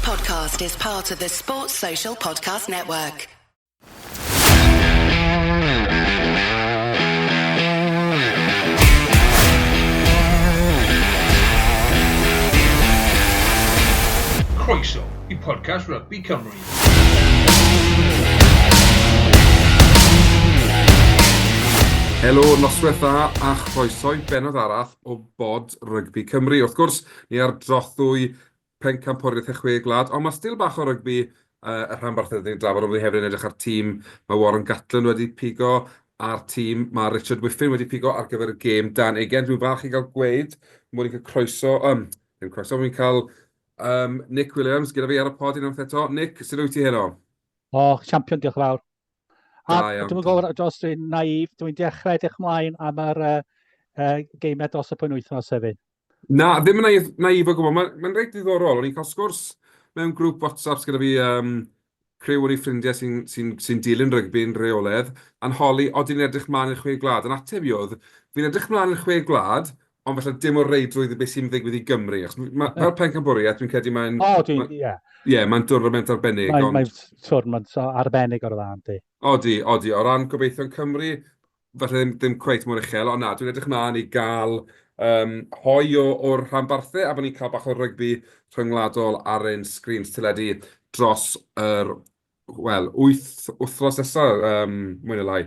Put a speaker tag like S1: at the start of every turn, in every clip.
S1: podcast is part of the Sports Social Podcast Network.
S2: Croeso i podcast Rugby Cymru.
S3: Helo, noswaith dda a chroeso i bennod arall o Bod Rygbi Cymru. Wrth gwrs, ni ar drothwy pencampwriaeth y chwe gwlad, ond mae still bach o rygbi uh, y rhanbarth ydyn ni'n drafod, ond ni hefyd yn edrych ar tîm mae Warren Gatland wedi pigo a'r tîm mae Richard Whiffin wedi pigo ar gyfer y gêm dan ugain. Dwi'n falch i gael gweud mod i'n cael croeso, um, ddim croeso, mod i'n cael um, Nick Williams gyda fi ar y pod unwaith eto. Nick, sut wyt ti heno?
S4: O, oh, champion, diolch yn fawr. A dwi'n gwybod, dros dwi'n naif, dwi'n dechrau edrych mlaen am yr uh, uh, geimau dros y penwythnos hefyd.
S3: Na, ddim yn naif, naif o gwbl. Mae'n ma reit ddiddorol. O'n i'n cael sgwrs mewn grŵp WhatsApp gyda fi um, criw o'n i ffrindiau sy'n sy sy dilyn rygbi'n rheolaidd, a'n holi, ydyn ni'n edrych mlaen i'r chwe gwlad? A'n ateb i oedd, fi'n edrych mlaen i'r chwe gwlad, ond falle dim o reidrwydd i beth sy'n ddigwydd i Gymru. Achos ma, fel pencampwriaeth, dwi'n credu mae'n...
S4: O, dwi'n, ie.
S3: Ie, mae'n dwrnament arbennig.
S4: Mae'n ond... mae tournament arbennig o'r dda, yndi.
S3: Odi, odi. O ran gobeithio'n Cymru, falle ddim, ddim cweit mor uchel, ond na, dwi'n edrych mlaen i gael um, hoi o'r rhanbarthau a bod ni'n cael bach o rygbi rhyngwladol ar ein sgrins teledu dros yr wel, wyth wythnos nesaf, um, mwy neu lai.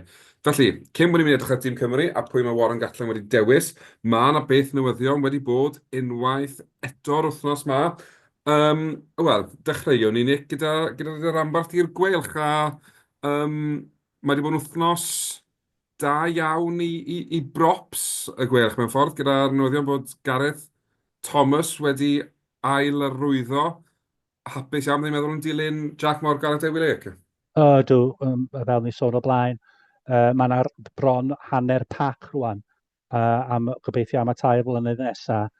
S3: Felly, cyn bod ni'n mynd i edrych ar Dîm Cymru a pwy mae Warren Gatland wedi dewis, mae yna beth newyddion wedi bod unwaith eto'r wythnos ma. Um, Wel, dechreuwn ni, Nick, gyda, gyda dy ranbarth i'r Gweilch a um, mae wedi bod yn wythnos da iawn i, i, i brops y Gweilch mewn ffordd, gyda'r newyddion bod Gareth Thomas wedi ail-arwyddo hapus iawn, dwi'n meddwl, yn dilyn Jack Morgan a Dewi Lake.
S4: Ydw, um, fel ni sôn o blaen, uh, mae yna bron hanner pac rwan uh, am, gobeithio am y tair blynedd nesaf.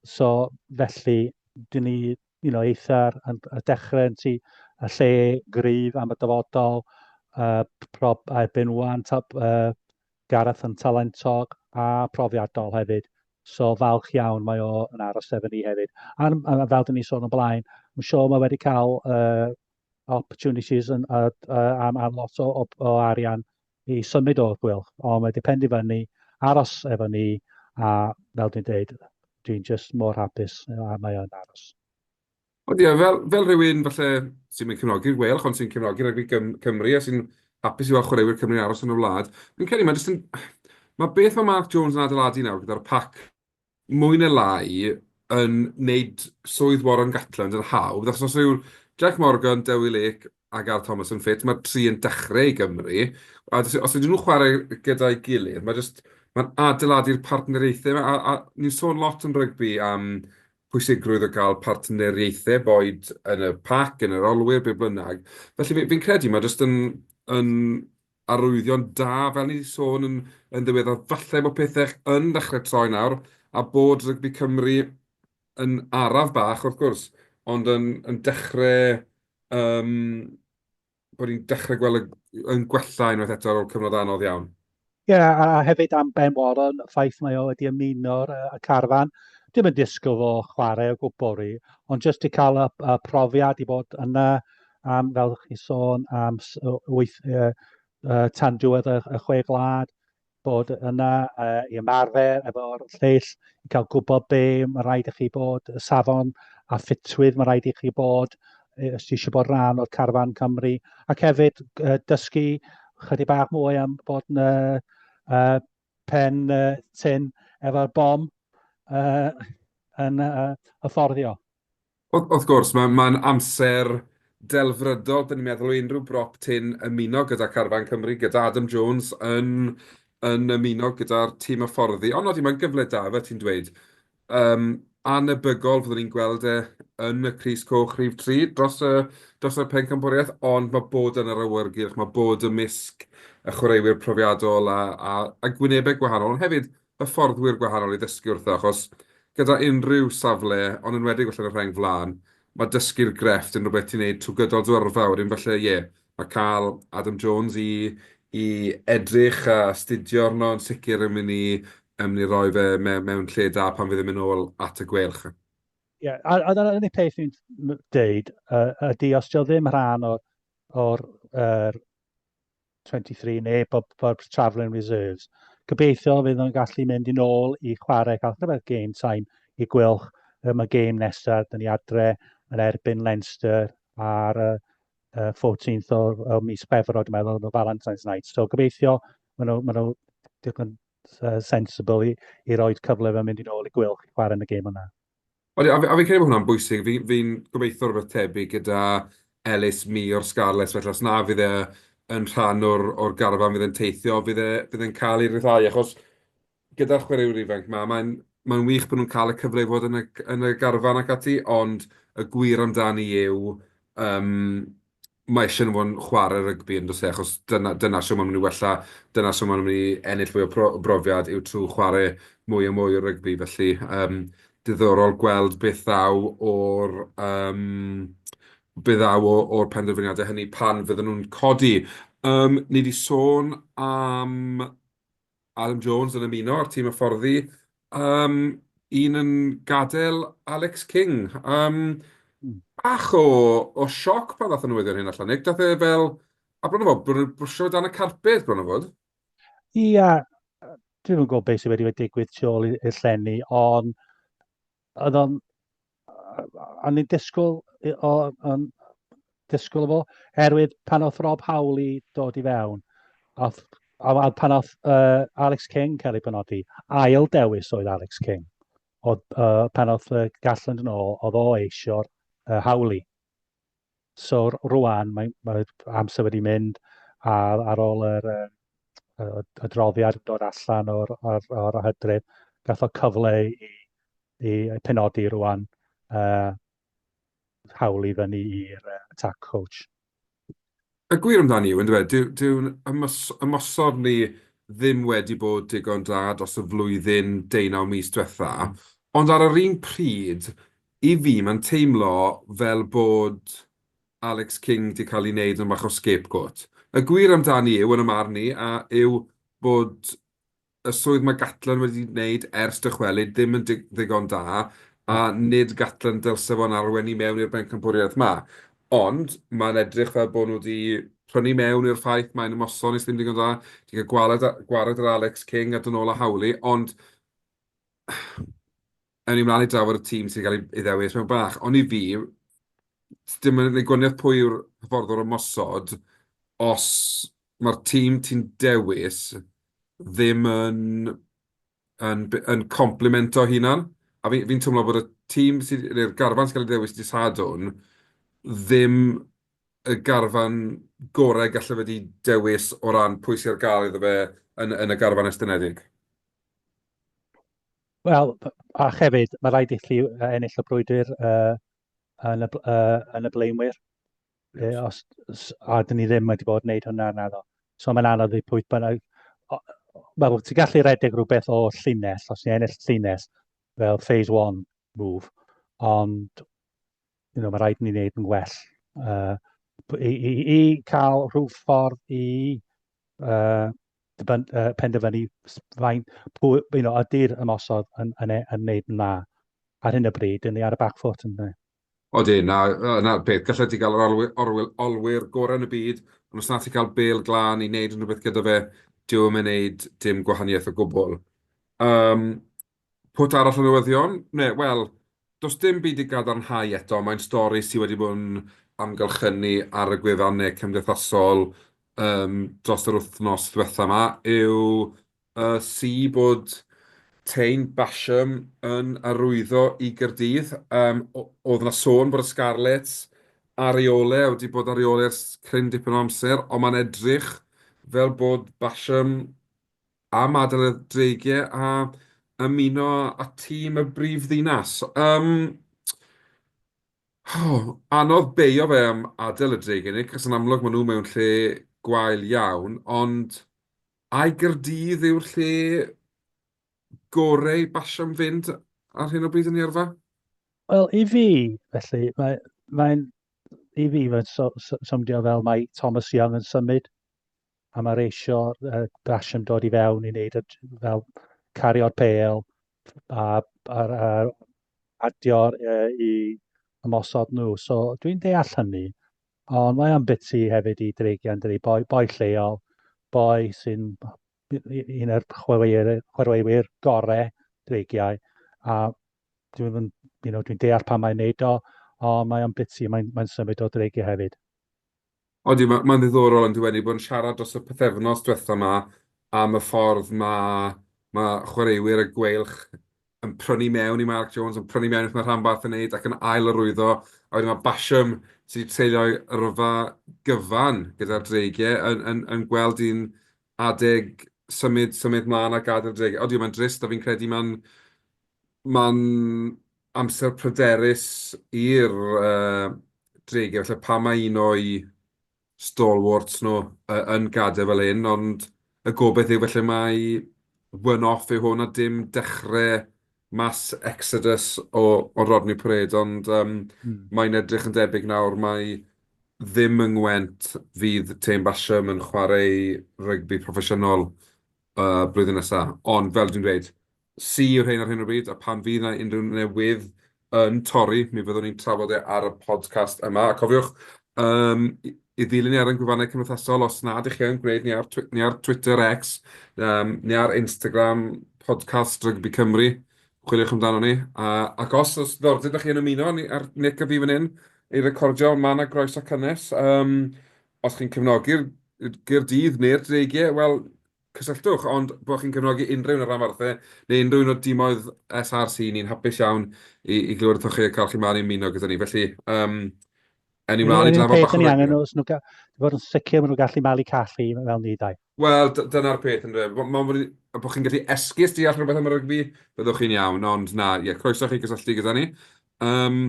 S4: So, felly, dyn ni you know, eitha yn, y dechrau yn ti y lle gryf am y dyfodol, uh, prob, erbyn wan, ta, uh, Gareth yn talentog a profiadol hefyd. So falch iawn mae o yn aros efo ni hefyd. A, a fel dyn ni sôn o blaen, I'm sure mae wedi cael uh, opportunities yn, uh, uh, am, am lot o, o, o arian i symud o'r Gweilch, ond mae wedi penderfynu aros efo ni a fel dwi'n dweud, dwi'n just mor hapus a mae o'n aros.
S3: Ond ie, fel, fel rhywun falle sy'n mynd cefnogi'r Gweilch, ond sy'n cefnogi rygbi Cymru a sy'n hapus i weld chwaraewyr Cymru'n aros yn y wlad, fi'n credu mae jyst yn... Mae beth mae Mark Jones yn adeiladu nawr gyda'r pac mwy neu lai yn wneud swydd Warren Gatland yn hawdd, achos os yw Jack Morgan, Dewi Lake a Gareth Thomas yn ffit, mae'r tri yn dechrau i Gymru, a os ydyn nhw'n chwarae gyda'i gilydd, mae jyst, mae'n adeiladu'r partneriaethau 'ma, a, a ni'n sôn lot yn rygbi am pwysigrwydd o gael partneriaethau, boed yn y pac, yn yr olwyr, be bynnag. Felly fi'n fi credu mae jyst yn, yn arwyddion da, fel ni wedi sôn yn, yn ddiweddar, falle bod pethau yn dechrau troi nawr, a bod Rygbi Cymru yn araf bach, wrth gwrs, ond yn, yn dechrau, um, bod ni'n dechrau gweld y, yn gwella unwaith eto ar ôl cyfnod anodd iawn.
S4: Ie, yeah, a hefyd am Ben Warren, y ffaith mae o wedi ymuno'r y carfan. Dim yn disgwyl fo chwarae o gwbl, ri, ond jyst i cael y, y profiad i bod yna am, fel chi sôn, am wyth, uh, uh, tan diwedd y, y chwe gwlad, bod yna uh, i ymarfer efo'r lleill, i cael gwybod be mae rhaid i chi bod, y safon a ffitrwydd mae rhaid i chi bod, os ti eisiau bod rhan o'r carfan Cymru, ac hefyd uh, dysgu chydig bach mwy am bod yn uh, uh, pen uh, tyn efo'r bom uh, yn uh, hyfforddio.
S3: Wrth gwrs, mae'n ma amser delfrydol, dyn ni'n meddwl, o unrhyw brop tyn ymuno gyda Carfan Cymru, gyda Adam Jones yn, yn ymuno gyda'r tîm hyfforddi. Ond nodi, mae'n gyfle da, fel ti'n dweud. Um, anebygol fyddwn ni'n gweld e yn y crys coch rhif 3 dros y, dros y pencampwriaeth, ond mae bod yn yr awyrgylch, mae bod ymysg y chwaraewyr profiadol a, a, a gwynebau gwahanol, ond hefyd hyfforddwyr gwahanol i ddysgu wrtho, achos gyda unrhyw safle, ond enwedig falle yn y rheng flaen, mae dysgu'r grefft yn rhywbeth ti'n neud trwy gydol dy yrfa wedyn, falle ie, mae cael Adam Jones i i edrych a astudio arno yn sicr yn mynd i yn mynd i roi fe mewn, mewn lle da pan fydd e'n mynd nôl at y Gweilch.
S4: Ie, yeah, a, a dyna'r unig peth ni'n deud ydy os dio ddim rhan o'r, or, er, 23 neu bod, bod travelling reserves, gobeithio fydd nhw'n gallu mynd yn ôl i chwarae, cael rhywbeth game time i Gweilch ym y gêm nesaf, dyn ni adre yn erbyn Leinster ar y 14th o, o mis Chwefror, dwi'n meddwl, Valentine's Night. So gobeithio maen nhw, maen nhw digon sensible i, i roi cyfle fe mynd yn ôl i Gweilch i chwarae yn y gêm yna.
S3: Odi, a, fi, a fi'n credu bod hwnna'n bwysig. Fi'n fi, gobeithio rhywbeth tebyg gyda Ellis Mee o'r Scarlets, felly os na fydd e yn rhan o'r, or garfan fydd e'n teithio, fydd e, fydd e'n cael ei ryddhau, achos gyda'r chwaraewyr ifanc 'ma, mae'n mae'n wych bod nhw'n cael y cyfle i fod yn y yn y garfan ac ati, ond y gwir amdani yw yym mae eisiau nhw fod yn chwarae rygbi yn does e, achos dyna dyna shwt maen nhw'n mynd i wella, dyna shwt maen nhw'n mynd i ennill fwy o pro- brofiad yw trwy chwarae mwy a mwy o rygbi, felly yym diddorol gweld beth ddaw o'r yym be ddaw o o'r penderfyniadau hynny pan fydden nhw'n codi. Yym ni 'di sôn am Adam Jones yn ymuno â'r tîm hyfforddi. Um, un yn gadael Alex King. Um, bach o, o sioc pan ddath y newyddion hyn allan, Nick. Dath e fel... A bron o fod, bron o brwsio dan y carped, bron o fod.
S4: Ia, dwi'n yn gwybod beth sydd wedi digwydd tu ôl i'r llenni, ond oedd o'n... O'n i'n disgwyl, o, o'n disgwyl fo, herwydd pan oedd Rob Howley dod i fewn, oedd, a, a pan oedd uh, Alex King cael ei benodi, ail dewis oedd Alex King. Oedd, uh, pan oedd uh, Gatland yn ôl, oedd o eisio'r uh, Howley. So rwan, mae, mae amser wedi mynd a ar ôl yr uh, adroddiad yn dod allan o'r, or, or hydref, gath o cyfle i, i penodi rwan uh, hawl i fyny i'r uh, attack coach.
S3: Y gwir amdani yw, yndyfe, dyw, dyw'n ymosod ni ddim wedi bod digon da dros y flwyddyn deunaw mis diwetha, ond ar yr un pryd, I fi, mae'n teimlo fel bod Alex King 'di cael ei wneud yn bach o scapegoat. Y gwir amdani yw, yn 'y marn i, a yw bod y swydd mae Gatland wedi wneud ers dychwelyd ddim yn ddigon da, a nid Gatland dylse fo'n arwain ni mewn i'r bencampwriaeth 'ma. Ond mae'n edrych fel bod nhw wedi prynu mewn i'r ffaith mae'n ymosod nes ddim digon da, 'di cael gwared, gwared ar Alex King a dod nôl â Howley, ond Ewn ni mlaen i drafod y tîm sy'n cael ei ddewis mewn bach. Ond i fi, dim yn ei gwaniaeth pwy yw'r hyfforddwr ymosod os mae'r tîm ti'n dewis ddim yn, yn, yn complimento hunan. A fi'n fi teimlo bod y tîm sydd, neu'r garfan sy'n cael ei ddewis dydd Sadwrn ddim y garfan gorau gallai fe 'di dewis o ran pwy sydd ar gael iddo fe yn, yn y garfan estynedig.
S4: Wel, a hefyd, mae rhaid i chi ennill y brwydr uh, yn, y, uh, yn y blaenwyr. Yes. Os, a dyn ni ddim wedi bod yn gwneud hwnna naddo. So mae'n anodd i pwy bynnag... Wel, ti'n gallu redeg rhywbeth o llinell, os ti'n ennill llinell, fel phase one move, ond you know, mae rhaid ni wneud yn well. Uh, i, i, i cael rhyw ffordd i uh, dibyn, uh, penderfynu faint, pwy, you know, ydy'r ymosod yn, yn, yn, yn neud yn dda ar hyn o bryd, dyn ni ar y back foot yn dyn.
S3: Odyn, na, na'r peth, gallet ti gael yr olwyr, olwyr, olwyr gorau yn y byd, ond os na ti'n cael bêl glân i wneud unrhyw beth gyda fe, dyw e'm yn wneud dim gwahaniaeth o gwbl. Um, Pwt arall o newyddion? Ne, wel, does dim byd i gadarnhau eto, mae'n stori sydd wedi bod yn amgylchynu ar y gwefannau cymdeithasol yym dros yr wythnos ddiwetha 'ma, yw y si bod Taine Basham yn arwyddo i Gaerdydd. Yym, oedd 'na sôn bod y Scarlets ar ei ôl e, wedi bod ar ei ôl e ers cryn dipyn o amser, ond mae'n edrych fel bod Basham am adael y Dreigiau a ymuno â tîm y brif ddinas. Um, oh, anodd beio fe am adael y Dreigiau, Nick, achos yn amlwg maen nhw mewn lle gwael iawn, ond ai Gaerdydd yw'r lle gorau i Basham fynd ar hyn o bryd yn ei yrfa?
S4: Wel, i fi, felly, mae'n mae i fi mae'n so, so, sowndio fel mae Thomas Young yn symud a mae'r eisio uh, Basham dod i fewn i wneud y, fel cario'r pêl a, a, a adio'r uh, i ymosod nhw. So dwi'n deall hynny, ond mae o'n biti hefyd i dreigiau yn dydi, boi, boi lleol, boi sy'n un o'r chwaraewyr, chwaraewyr gorau dreigiau, a dwi'n you know, dwi deall pan mae'n neud o, ond mae o'n biti, mae'n mae symud o dreigiau hefyd.
S3: Odi, mae'n ma ddiddorol yn diweddu bod yn siarad dros y pythefnos diwetha yma am y ffordd mae, mae chwaraewyr y gweilch yn prynu mewn i Mark Jones, yn prynu mewn i mae'r rhanbarth yn neud ac yn ail arwyddo. A wedyn mae Basham sydd wedi treulio'i yrfa gyfan gyda'r Dreigiau yn, yn, yn gweld un adeg symud, symud mlaen a gadael y Dreigiau. Odi, mae'n drist a fi'n credu mae'n mae'n amser pryderus i'r uh, Dreigiau. Felly pa mae un o'i stalwarts nhw yn gadael fel hyn, ond y gobaith yw felly mai one-off yw hwn a dim dechrau mass exodus o, o Rodney Parade, ond um, mae'n edrych yn debyg nawr mai ddim yng Ngwent fydd Tame Basham yn chwarae rygbi proffesiynol uh, blwyddyn nesaf. Ond fel dwi'n dweud, Si yw'r rhein ar hyn o bryd, a pan fydd 'na unrhyw newydd yn torri, mi fyddwn ni'n trafod e ar y podcast yma. A cofiwch um, i ddilyn ni ar ein gwefannau cymdeithasol os nad ych chi yn gwneud ni ar, ni ar Twitter X, um, ni ar Instagram, podcast Rygbi Cymru, chwiliwch amdano ni. A, ac os oes ddiddordeb ydych chi yn ymuno ni ar Nick a fi fan hyn i recordio, mae yna groeso cynnes. Um, os chi'n cefnogi'r Gaerdydd neu'r Dreigiau, wel, cysylltwch, ond bod chi'n cefnogi unrhyw un o'r rhanbarthau neu unrhyw un o'r dimoedd SRC, ni'n hapus iawn i, i glywed wrthoch chi a cael chi mlaen i ymuno gyda ni. Felly, um, en ni mlaen i drafod
S4: bach o rygbi. Angen nhw, nhw fod yn sicr maen nhw'n gallu malu callu fel ni dau.
S3: Wel, dyna'r peth yn dweud. Mae'n fod bod chi'n gallu esgus deall rhywbeth am y rygbi, byddwch chi'n iawn, ond na, ie, croeso chi gysylltu gyda ni. Um,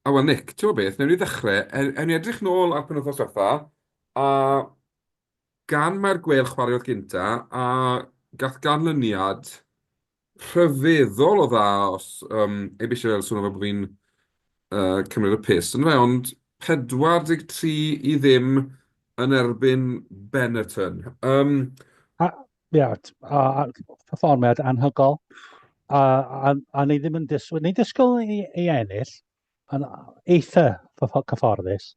S3: a wel, Nick, ti'n gwybod beth, newn ni ddechrau, ewn ni edrych nôl ar penwythnos diwetha, a Gan mai'r Gweilch chwaraeodd gynta, a gath ganlyniad rhyfeddol o dda os um, heb eisiau swnio fel bod fi'n uh, cymryd y piss, yndyfe, ond 43 i ddim yn erbyn Benetton. Um,
S4: a, ia, a, a, perfformiad anhygol. A, a, a ni ddim yn disgwyl, ni'n disgwyl i, i ennill, yn eitha cyfforddus,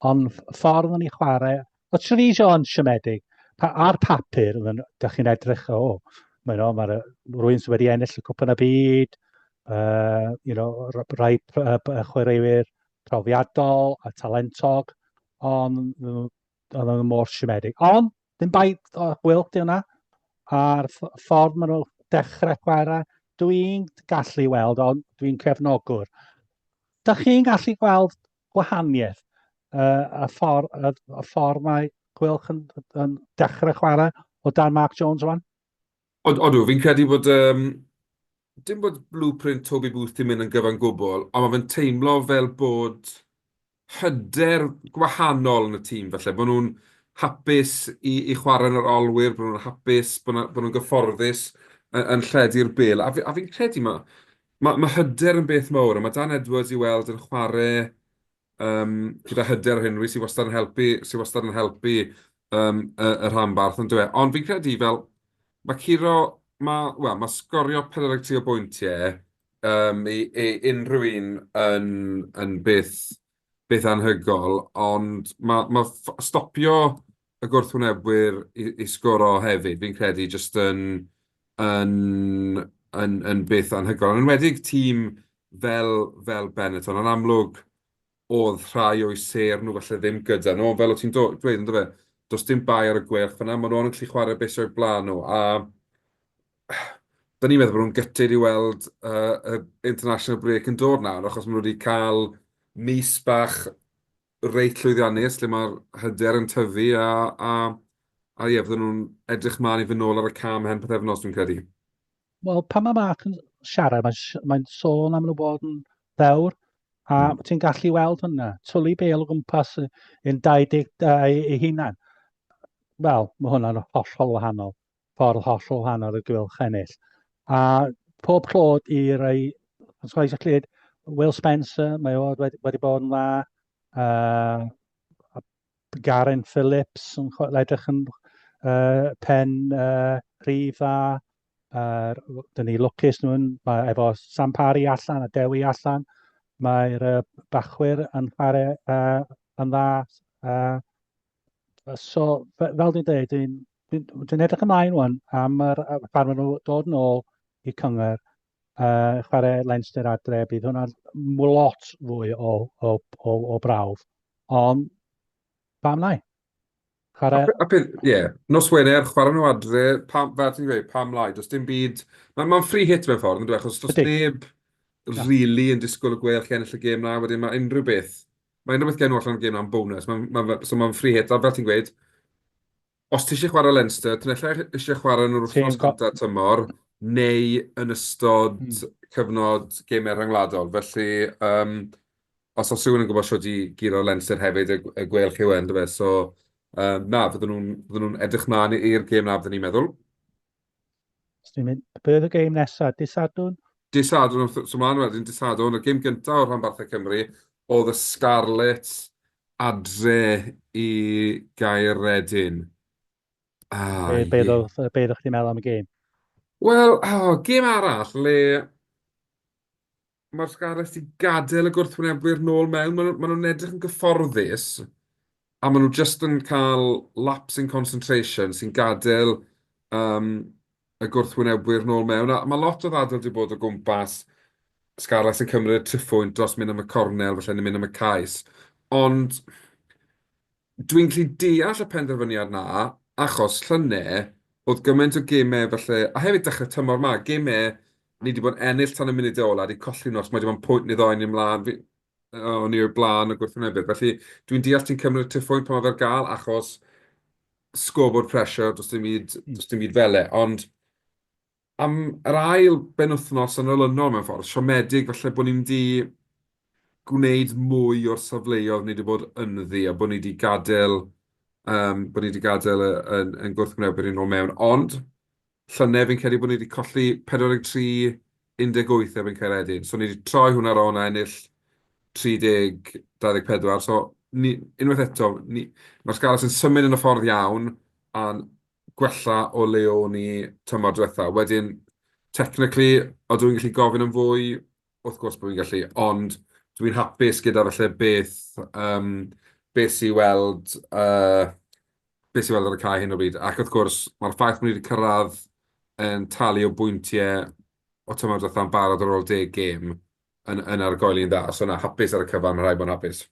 S4: Ond ffordd o'n i chwarae, o Treviso yn siomedig, pa, ar papur, da chi'n edrych, o, oh, mae no, mae rhywun sydd wedi ennill y cwpan y byd, uh, you know, rhai chwaraewyr profiadol a talentog, ond oedd nhw'n mor siomedig. Ond, ddim bai o Gweilch di hwnna, a'r ffordd maen nhw'n dechrau chwarae, dwi'n gallu weld, ond dwi'n cefnogwr. Da chi'n gallu gweld gwahaniaeth uh, y, ffordd, y, y ffordd mae Gweilch yn, yn dechrau chwarae o dan Mark Jones rwan?
S3: Od, odw, fi'n credu bod um, dim bod blueprint Toby Booth di mynd yn gyfan gwbl, ond mae fe'n teimlo fel bod hyder gwahanol yn y tîm falle, bod nhw'n hapus i, i chwarae yn yr olwyr, bod nhw'n hapus, bod nhw'n gyfforddus yn, yn lledu'r bel. A, fi, a fi'n credu mae Ma' ma' hyder yn beth mawr, a ma' Dan Edwards i weld yn chwarae yym gyda hyder ar hyn o bryd, sy wastad yn helpu, sy wastad yn helpu yym y y rhanbarth, yn dyw e. Ond fi'n credu fel, ma' curo, ma' wel, ma' sgorio 43 o bwyntiau yym i i unrhyw un yn yn beth beth anhygoel, ond ma' ma' stopio y gwrthwynebwyr i i sgoro hefyd, fi'n credu, jyst yn yn yn yn beth anhygoel. Yn enwedig tîm fel fel Benetton, yn amlwg oedd rhai o'u sêr nhw falle ddim gyda nhw, ond fel o't ti'n dweud yn dyfe, does dim bai ar y Gweilch fan'na, maen nhw ond yn gallu chwarae beth sydd o'u blaen nhw, a da ni'n meddwl bod nhw'n gutted i weld uh, y international break yn dod nawr, achos maen nhw wedi cael mis bach reit llwyddiannus lle mae'r hyder yn tyfu a, a, a ie, fydden nhw'n edrych mlaen i fynd nôl ar y cam hen pythefnos, dwi'n credu.
S4: Wel, pan mae Mark yn siarad, mae'n mae sôn am nhw bod yn ddewr, a mm. ti'n gallu weld hynna. Twli bel o gwmpas yn 22 ei hunan. Wel, mae hwnna'n hollol wahanol. Ffordd hollol wahanol y gwylch ennill. A pob clod i'r rei, os gwelais i clyd, Will Spencer, mae o wedi, wedi bod yn dda. Uh, Garen Phillips yn edrych yn uh, pen uh, rhif dda. Dyn ni lwcus nhw'n, mae efo Sam Parry allan a Dewi allan, mae'r bachwyr yn chwarae yn dda. So, fel dwi'n dweud, dwi'n dwi, dwi edrych ymlaen wan am yr, pan maen nhw dod nôl i cyngor, chwarae Leinster adre, bydd hwnna'n lot fwy o, o, o, o brawf. Ond, pam lai?
S3: Chwarae... A peth, ie, yeah, nos Wener, chwarae nhw adre, pam, fel ti'n gweud, pam lai, does dim byd... Mae'n ma free hit mewn ffordd, yn dweud, achos does neb really yn disgwyl y Gweilch ennill y gêm na, wedyn mae unrhyw beth, mae unrhyw beth gen nhw allan o'r gêm na'n bonus, ma, ma, so mae'n free hit, a fel ti'n gweud, os ti eisiau chwarae Leinster, ti'n ella eisiau chwarae nhw'r wythnos gyntaf tymor, neu yn ystod cyfnod gemau rhyngwladol, felly um, os oes rhywun yn gwybod shwt i guro Leinster hefyd, y y Gweilch yw e, yndyfe? So, yym, na, fydden nhw'n fydden nhw'n edrych mlaen i'r gêm 'na, fydden ni'n meddwl.
S4: Os dwi'n mynd, be oedd y gêm nesaf? Dydd Sadwrn?
S3: Dydd Sadwrn, so mlaen wedyn, dydd Sadwrn, y gêm gyntaf o'r rhanbarthau Cymru, oedd y Scarlets adre i Gaeredin.
S4: Ah, be, be, yeah. Be ddech chi'n meddwl am y gêm?
S3: Wel, oh, gêm arall le mae'r Scarlets 'di gadael y gwrthwynebwyr nôl mewn. Maen nhw, maen nhw'n edrych yn gyfforddus, a maen nhw jyst yn cael lapse in concentration sy'n gadael um, y gwrthwynebwyr nôl mewn. A mae lot o ddadl wedi bod o gwmpas Scarlets yn cymryd y triphwynt dros mynd am y cornel, falle neu mynd am y cais. Ond Dwi'n gallu deall y penderfyniad 'na, achos llynedd oedd gymaint o gemau falle, a hefyd dechrau tymor 'ma, gemau ni 'di bod yn ennill tan y munudau ola, 'di colli nhw achos mae 'di bod yn pwynt neu ddoi ni ymlaen, fi... o'n i o'r blaen y gwrthwynebwyr. Felly dwi'n deall ti'n cymryd y triphwynt pan mae fe ar gael, achos scoreboard pressure, does dim byd, does dim byd fel e. Ond am yr ail benwythnos yn olynol mewn ffordd, siomedig falle bod ni'n di gwneud mwy o'r safleoedd ni wedi bod ynddi a bod ni wedi gadael, um, bod ni wedi gadael yn, yn gwrthwynebwyr i nôl mewn. Ond llynedd fi'n credu bod ni wedi colli 43 18 erbyn Caeredin. So ni wedi troi hwnna rownd a ennill 30 24. So ni, unwaith eto, ni, mae'r Scarlets yn symud yn y ffordd iawn a'n gwella o le o'n i tymor diwetha. Wedyn, technically, odw i'n gallu gofyn am fwy? Wrth gwrs bod fi'n gallu, ond dwi'n hapus gyda falle beth, um, beth sy'n weld, uh, beth sy'n weld ar y cae hyn o bryd. Ac wrth gwrs, mae'r ffaith bod ni wedi cyrraedd yn talu o bwyntiau o tymor diwetha yn barod ar ôl 10 gêm yn, yn argoeli'n dda. So na, hapus ar y cyfan, mae rhaid bod yn hapus.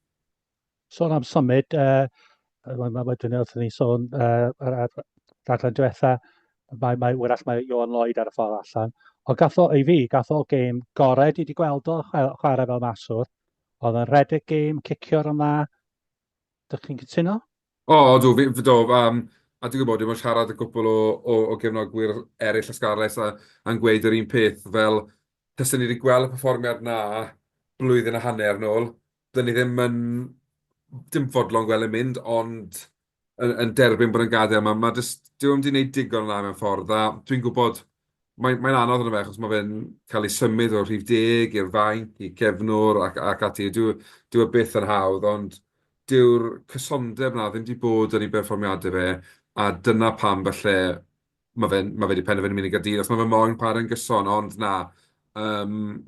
S4: Sôn am symud, uh, mae, mae, mae, wrth ni sôn uh, ar, ar rhaglen diwetha, mae, mae, wrach mae Ioan Lloyd ar y ffordd allan. Ond gath o, i fi, gath o gêm gorau dwi wedi gweld o chwarae fel maswr. Oedd yn rhedeg gêm, cicio'r yn dda. Dych chi'n cytuno?
S3: O, odw, fi, do, um, a dwi'n gwybod, dwi'n bod siarad y gwbl o, o, o gefnogwyr eraill y Scarlets a, a'n gweud yr un peth, fel, tasen ni wedi gweld y perfformiad na blwyddyn a hanner nôl, dyn ni ddim yn, dim fodlon gweld e'n mynd, ond yn, yn derbyn bod yn gadael. Mae, mae jyst, dyw e'm 'di wneud digon yna mewn ffordd, a dwi'n gwybod, mae'n mae anodd arno fe, achos mae fe'n cael ei symud o'r rhif deg i'r fainc, i gefnwr ac, ac ati. Dyw, dyw e byth yn hawdd, ond dyw'r cysondeb 'na ddim 'di bod yn ei berfformiadau fe, a dyna pam falle mae fe'n ma fe 'di penderfynu mynd i Gaerdydd, os mae fe moyn chwarae'n gyson, ond na, um,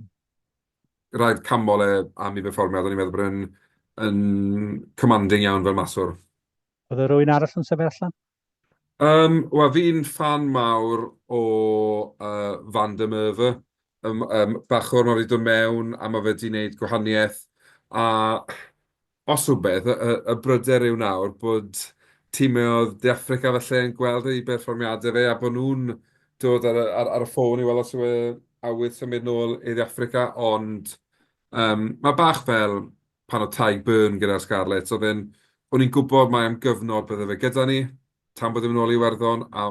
S3: rhaid canmol e am ei berfformiad, o'n i'n meddwl bod e'n yn commanding iawn fel maswr.
S4: Oedd e rhywun arall yn sefyll allan?
S3: Um, Wel, fi'n ffan mawr o uh, Van der Merwe. Um, um, bachwr, mae wedi dod mewn a mae fe wedi gwneud gwahaniaeth. A Os rhywbeth, y y y bryder yw nawr bod timoedd De Affrica falle yn gweld ei berfformiadau fe a bod nhw'n dod ar y ar ar y ffôn i weld os yw e awydd symud nôl i Dde Affrica, ond yym mae bach fel pan oedd Tadhg Beirne gyda'r Scarlets, oedd e'n... o'n i'n gwybod mai am gyfnod bydde fe gyda ni, tan bod e'n mynd nôl i Iwerddon, a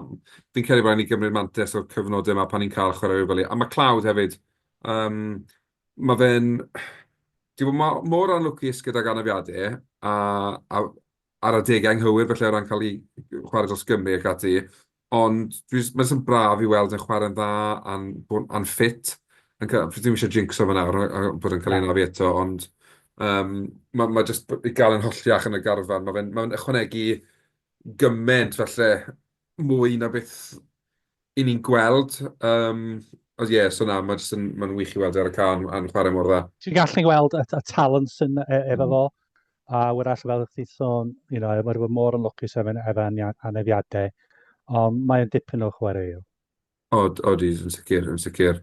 S3: fi'n credu bod rhaid ni gymryd mantais o'r cyfnodau yma pan ni'n cael chwaraewyr fel 'ny. A MacLeod hefyd, yym mae fe'n... 'di bod mo- mor anlwcus gydag anafiadau a a ar adegau anghywir falle o ran cael ei chwarae dros Gymru ac ati, ond dwi jyst... mae jyst yn braf i weld e'n chwarae'n dda a'n bod a'n ffit. Yn ca-... Fi ddim eisiau jinxo fe nawr a a bod e'n cael ei anafu eto, ond yym ma' ma' jyst i gael e'n holliach yn y garfan, ma' fe'n ma' fe'n ychwanegu gymaint falle mwy na beth 'y ni'n gweld. Um, ond ie, yeah, so na, mae'n ma mae'n wych i weld e ar y can a'n chwarae mor dda.
S4: Ti'n gallu gweld y, y talent sy'n e, efo fo, a wrach fel chdi sôn, you know, mae wedi mor yn lwcus efo, efo anafiadau, ond mae'n dipyn o chwaraewr.
S3: Od, odi, yn sicr, yn sicr.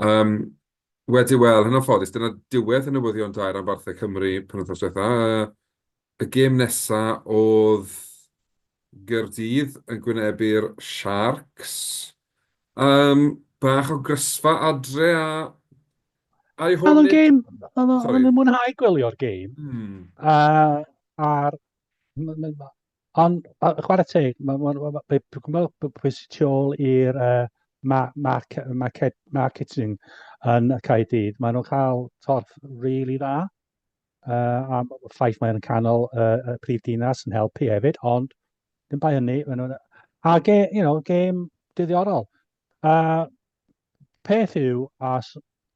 S3: Um, wedi wel, hyn o ffodus, dyna diwedd y newyddion da i ranbarthau Cymru penwythnos diwetha. Uh, y gêm nesa oedd Gaerdydd yn gwynebu'r Sharks. Um, bach o grysfa adre a...
S4: A i hwn... Oedd o'n gêm... Oedd o'n mwynhau gwylio'r gêm. Mm. A, a'r... Ond, chwarae teg, mae ma, ma, ma, ma, pwy sy'n tu ôl i'r uh, ma, marc, market, marketing yn y Caerdydd, maen nhw'n cael torf really dda. Uh, a ffaith mae'n canol uh, y prif dinas yn helpu hefyd, ond ddim bai hynny. Maen nhw'n... A ge, you know, gêm diddiorol. Uh, peth yw, a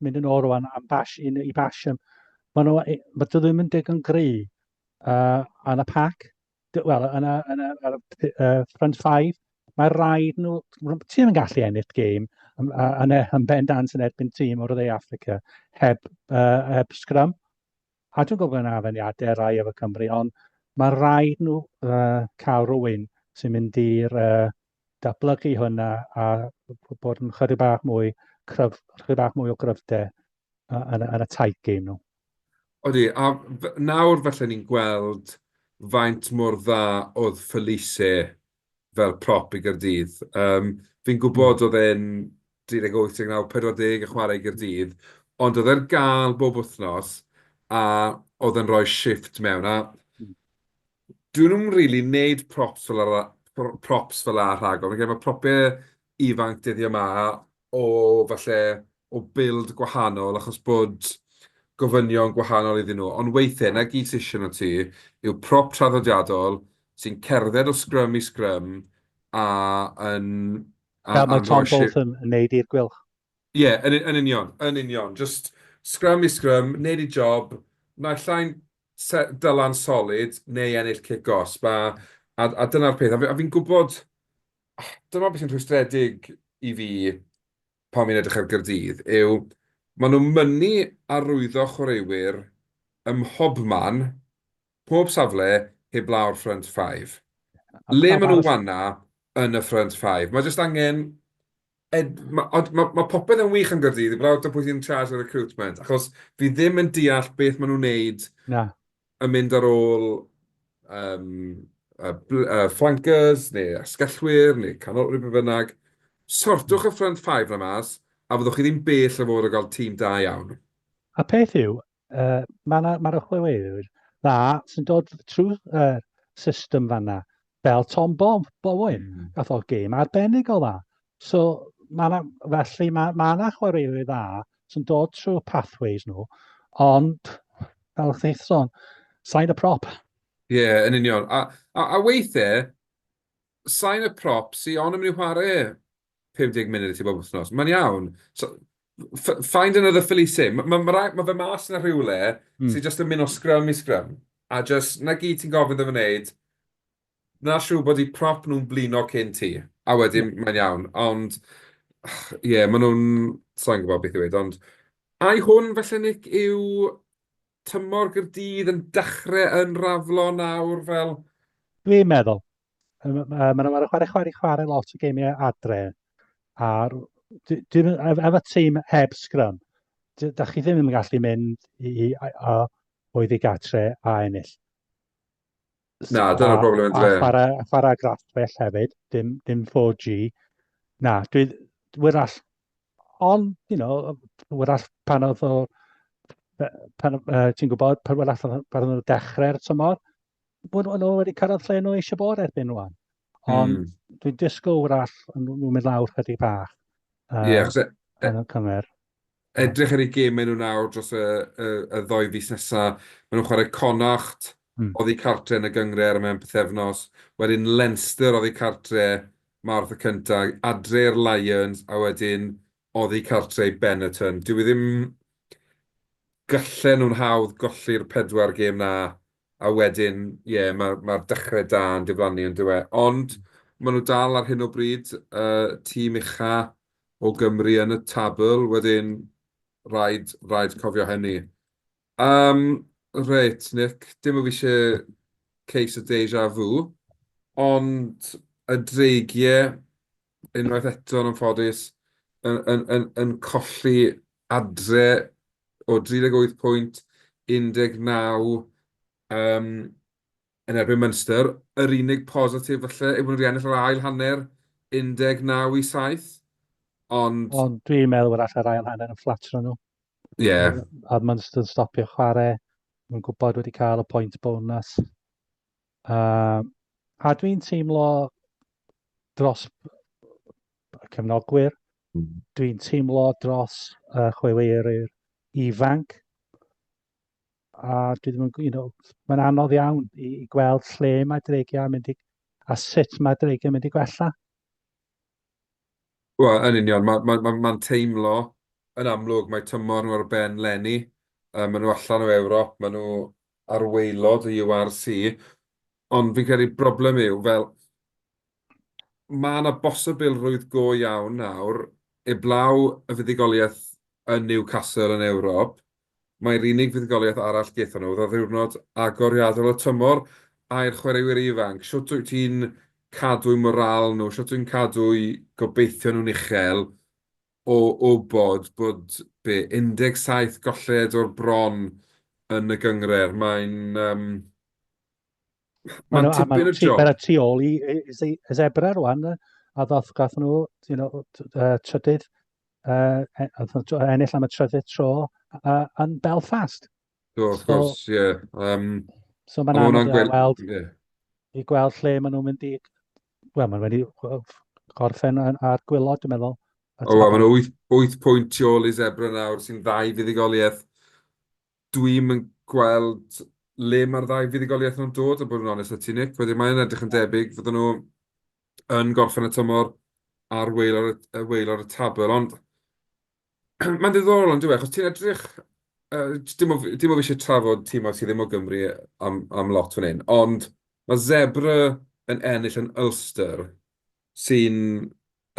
S4: mynd yn ôl rwan am bash, i, i Basham, maen nhw, mae dwi ddim yn digon gry uh, yn y pac, wel, yn y, yn y, yn y uh, front five, mae rhaid nhw, ti ddim yn gallu ennill gêm yn, yn, yn bendant yn erbyn tîm o'r dde Africa heb, uh, heb scrum. A dwi'n gwybod yna afeniadau rai efo Cymru, ond mae rhaid nhw uh, cael rhywun sy'n mynd i'r uh, datblygu hwnna a bod yn chydig bach mwy cryf, chydig bach mwy o gryfder yn, yn y tight game nhw.
S3: Odi, a nawr falle ni'n gweld faint mor dda oedd Felice fel prop i Gaerdydd. Um, fi'n gwybod mm. oedd e'n 38, 39, 40 yn chwarae i Gaerdydd, ond oedd e'n gael bob wythnos a oedd e'n rhoi shift mewn. A mm. dyn nhw'n rili wneud props fel ar, props fel 'na rhagor. Fi'n credu mae propiau ifanc dyddiau 'ma o falle o build gwahanol achos bod gofynion gwahanol iddyn nhw. Ond weithiau, 'na gyd sy isie arno ti yw prop traddodiadol sy'n cerdded o scrum i scrum a yn...
S4: Fel mae Tom Botham yn wneud i'r Gweilch.
S3: Ie, yn yn union, yn union. Just scrum i scrum, wneud ei job, naill ai'n dylan solid neu ennill cic gosb, a a a dyna'r peth. A fi a fi'n gwybod, dyma beth sy'n rhwystredig i fi pan fi'n edrych ar Gaerdydd, yw maen nhw'n mynnu arwyddo chwaraewyr ym mhobman, pob safle, heblaw'r front five. Le maen nhw'n wanna yn y front five? Mae jyst angen Ed, ma, ond ma, ma popeth yn wych am Gaerdydd, heblaw am pwy sy'n in charge o recruitment, achos fi ddim yn deall beth maen nhw'n wneud
S4: Na.
S3: yn mynd ar ôl um, uh, uh, flankers, neu asgellwyr, neu canolwyr, be bynnag. Sortwch y front five na mas, a fyddwch chi ddim bell o fod o gael tîm da iawn.
S4: A peth yw, uh, mae yna ma chwaraewyr dda sy'n dod trwy'r uh, system fanna, fel Tom Bob, Bowen, mm. gath o gêm arbennig o dda. So, ma na, felly mae ma yna chwaraewyr dda sy'n dod trwy'r pathways nhw, ond, fel chdi sôn, sign y prop.
S3: Ie, yeah, yn union. A, a, a weithiau, sign y prop sy'n ond yn mynd i chwarae 50 munud i ti bob wythnos. Mae'n iawn. So, find another Felice. Mae ma, ma, ma fe mas yna rhywle mm. sy'n just yn mynd o scrum i scrum. A just, na gyd ti'n gofyn iddo fe wneud, na siŵr bod eu prop nhw'n blino cyn ti. A wedyn, mm. mae'n iawn. Ond, ie, yeah, maen nhw'n... Sa'n gwybod beth i weud, ond... Ai hwn, felly, Nick, yw tymor Gaerdydd yn dechrau yn raflo nawr fel...
S4: Dwi'n meddwl. Maen nhw'n chwarae, chwarae, chwarae lot o geimiau adre. A dwi'n, efo tîm heb sgrym, da chi ddim yn gallu mynd i, i, a, oedd i gatre a ennill.
S3: Na, dyna'r broblem yn
S4: dre. A chwarae, chwarae graffell hefyd, dim, dim 4G. Na, dwi, wyrall, ond, you know, wyrall pan oedd o, pan, uh, ti'n gwybod, pan wyrall pan oedd nhw dechrau'r tymor, bod nhw wedi cyrraedd lle nhw eisiau bod erbyn rwan. Ond mm. dwi'n disgwyl wrach nhw'n mynd lawr chydig bach.
S3: Ie, uh, yeah, e,
S4: yn y cymer.
S3: Edrych ar eu gemau nhw nawr dros y, y, y ddoi fis nesaf. Maen nhw'n chwarae Connacht mm. oddi cartre yn y gynghrair mewn pythefnos. Wedyn Leinster oddi cartre Mawrth y cyntaf, adre'r Lions, a wedyn oddi cartre i Benetton. Dwi ddim... Gallen nhw'n hawdd golli'r pedwar gêm na, a wedyn, ie, yeah, mae'r ma dechrau da yn diflannu yn dyw e. Ond Maen nhw dal ar hyn o bryd y tîm ucha o Gymru yn y tabl, wedyn rhaid, rhaid cofio hynny. Um, reit, Nick, dim o fi eisiau case o deja vu, ond y Dreigiau, unwaith eto yn anffodus, yn, yn, yn, yn colli adre o 38 pwynt, 19 um, yn erbyn Munster. Yr unig positif falle yw bod nhw wedi ennill yr ail hanner 19 i 7, ond...
S4: Ond dwi'n meddwl wrach yr ail hanner yn fflatro nhw.
S3: Ie. Yeah.
S4: A Munster yn stopio chwarae, nhw'n gwybod wedi cael y pwynt bonus. A dwi'n teimlo dros y cefnogwyr, dwi'n teimlo dros y chwaraewyr ifanc, a dwi ddim yn, you know, mae'n anodd iawn i, i gweld lle mae Dreigiau yn mynd i, a sut mae Dreigiau yn mynd i gwella.
S3: Wel, yn union, mae'n ma, ma, ma teimlo yn amlwg, mae tymor nhw ar ben leni, uh, maen nhw allan o Ewrop, maen nhw ar waelod y URC, ond fi'n credu broblem yw, fel, mae yna bosibilrwydd go iawn nawr, eblaw y fuddugoliaeth yn Newcastle yn Ewrop, mai'r unig fuddugoliaeth arall gaethon nhw oedd ar ddiwrnod agoriadol y tymor, a i'r chwaraewyr ifanc, shwt wyt ti'n cadw'u morâl nhw, shwt wyt ti'n cadw'u gobeithion nhw'n uchel o wybod bod, be, 17 golled o'r bron yn y gynghrair, mae'n yym mae'n tipyn o job.
S4: Mae'n tu ôl i, i, i, i Zebra rwan, a ddoth, gath nhw, you know, trydydd, ennill am y trydydd tro yn Belfast.
S3: Do, wrth gwrs, ie. Um,
S4: so mae'n anodd i weld, yeah. i gweld lle maen nhw'n mynd i... Wel, maen nhw'n mynd i gorffen ar gwylod, dwi'n meddwl.
S3: O, wel, maen nhw 8, 8 pwynt tu ôl i Zebra nawr, sy'n ddau fuddugoliaeth. Dwi'm yn gweld le mae'r ddau fuddugoliaeth nhw'n dod, a bod yn onest â ti, Nick. Wedyn mae'n edrych yn debyg fydden nhw yn gorffen y tymor ar waelod y, waelod y tabl, ond mae'n ddiddorol yn dyw e, achos ti'n edrych... Uh, dim o, dim o fi eisiau trafod tîmau sydd ddim o Gymru am, am lot fan hyn, ond mae Zebra yn ennill yn Ulster sy'n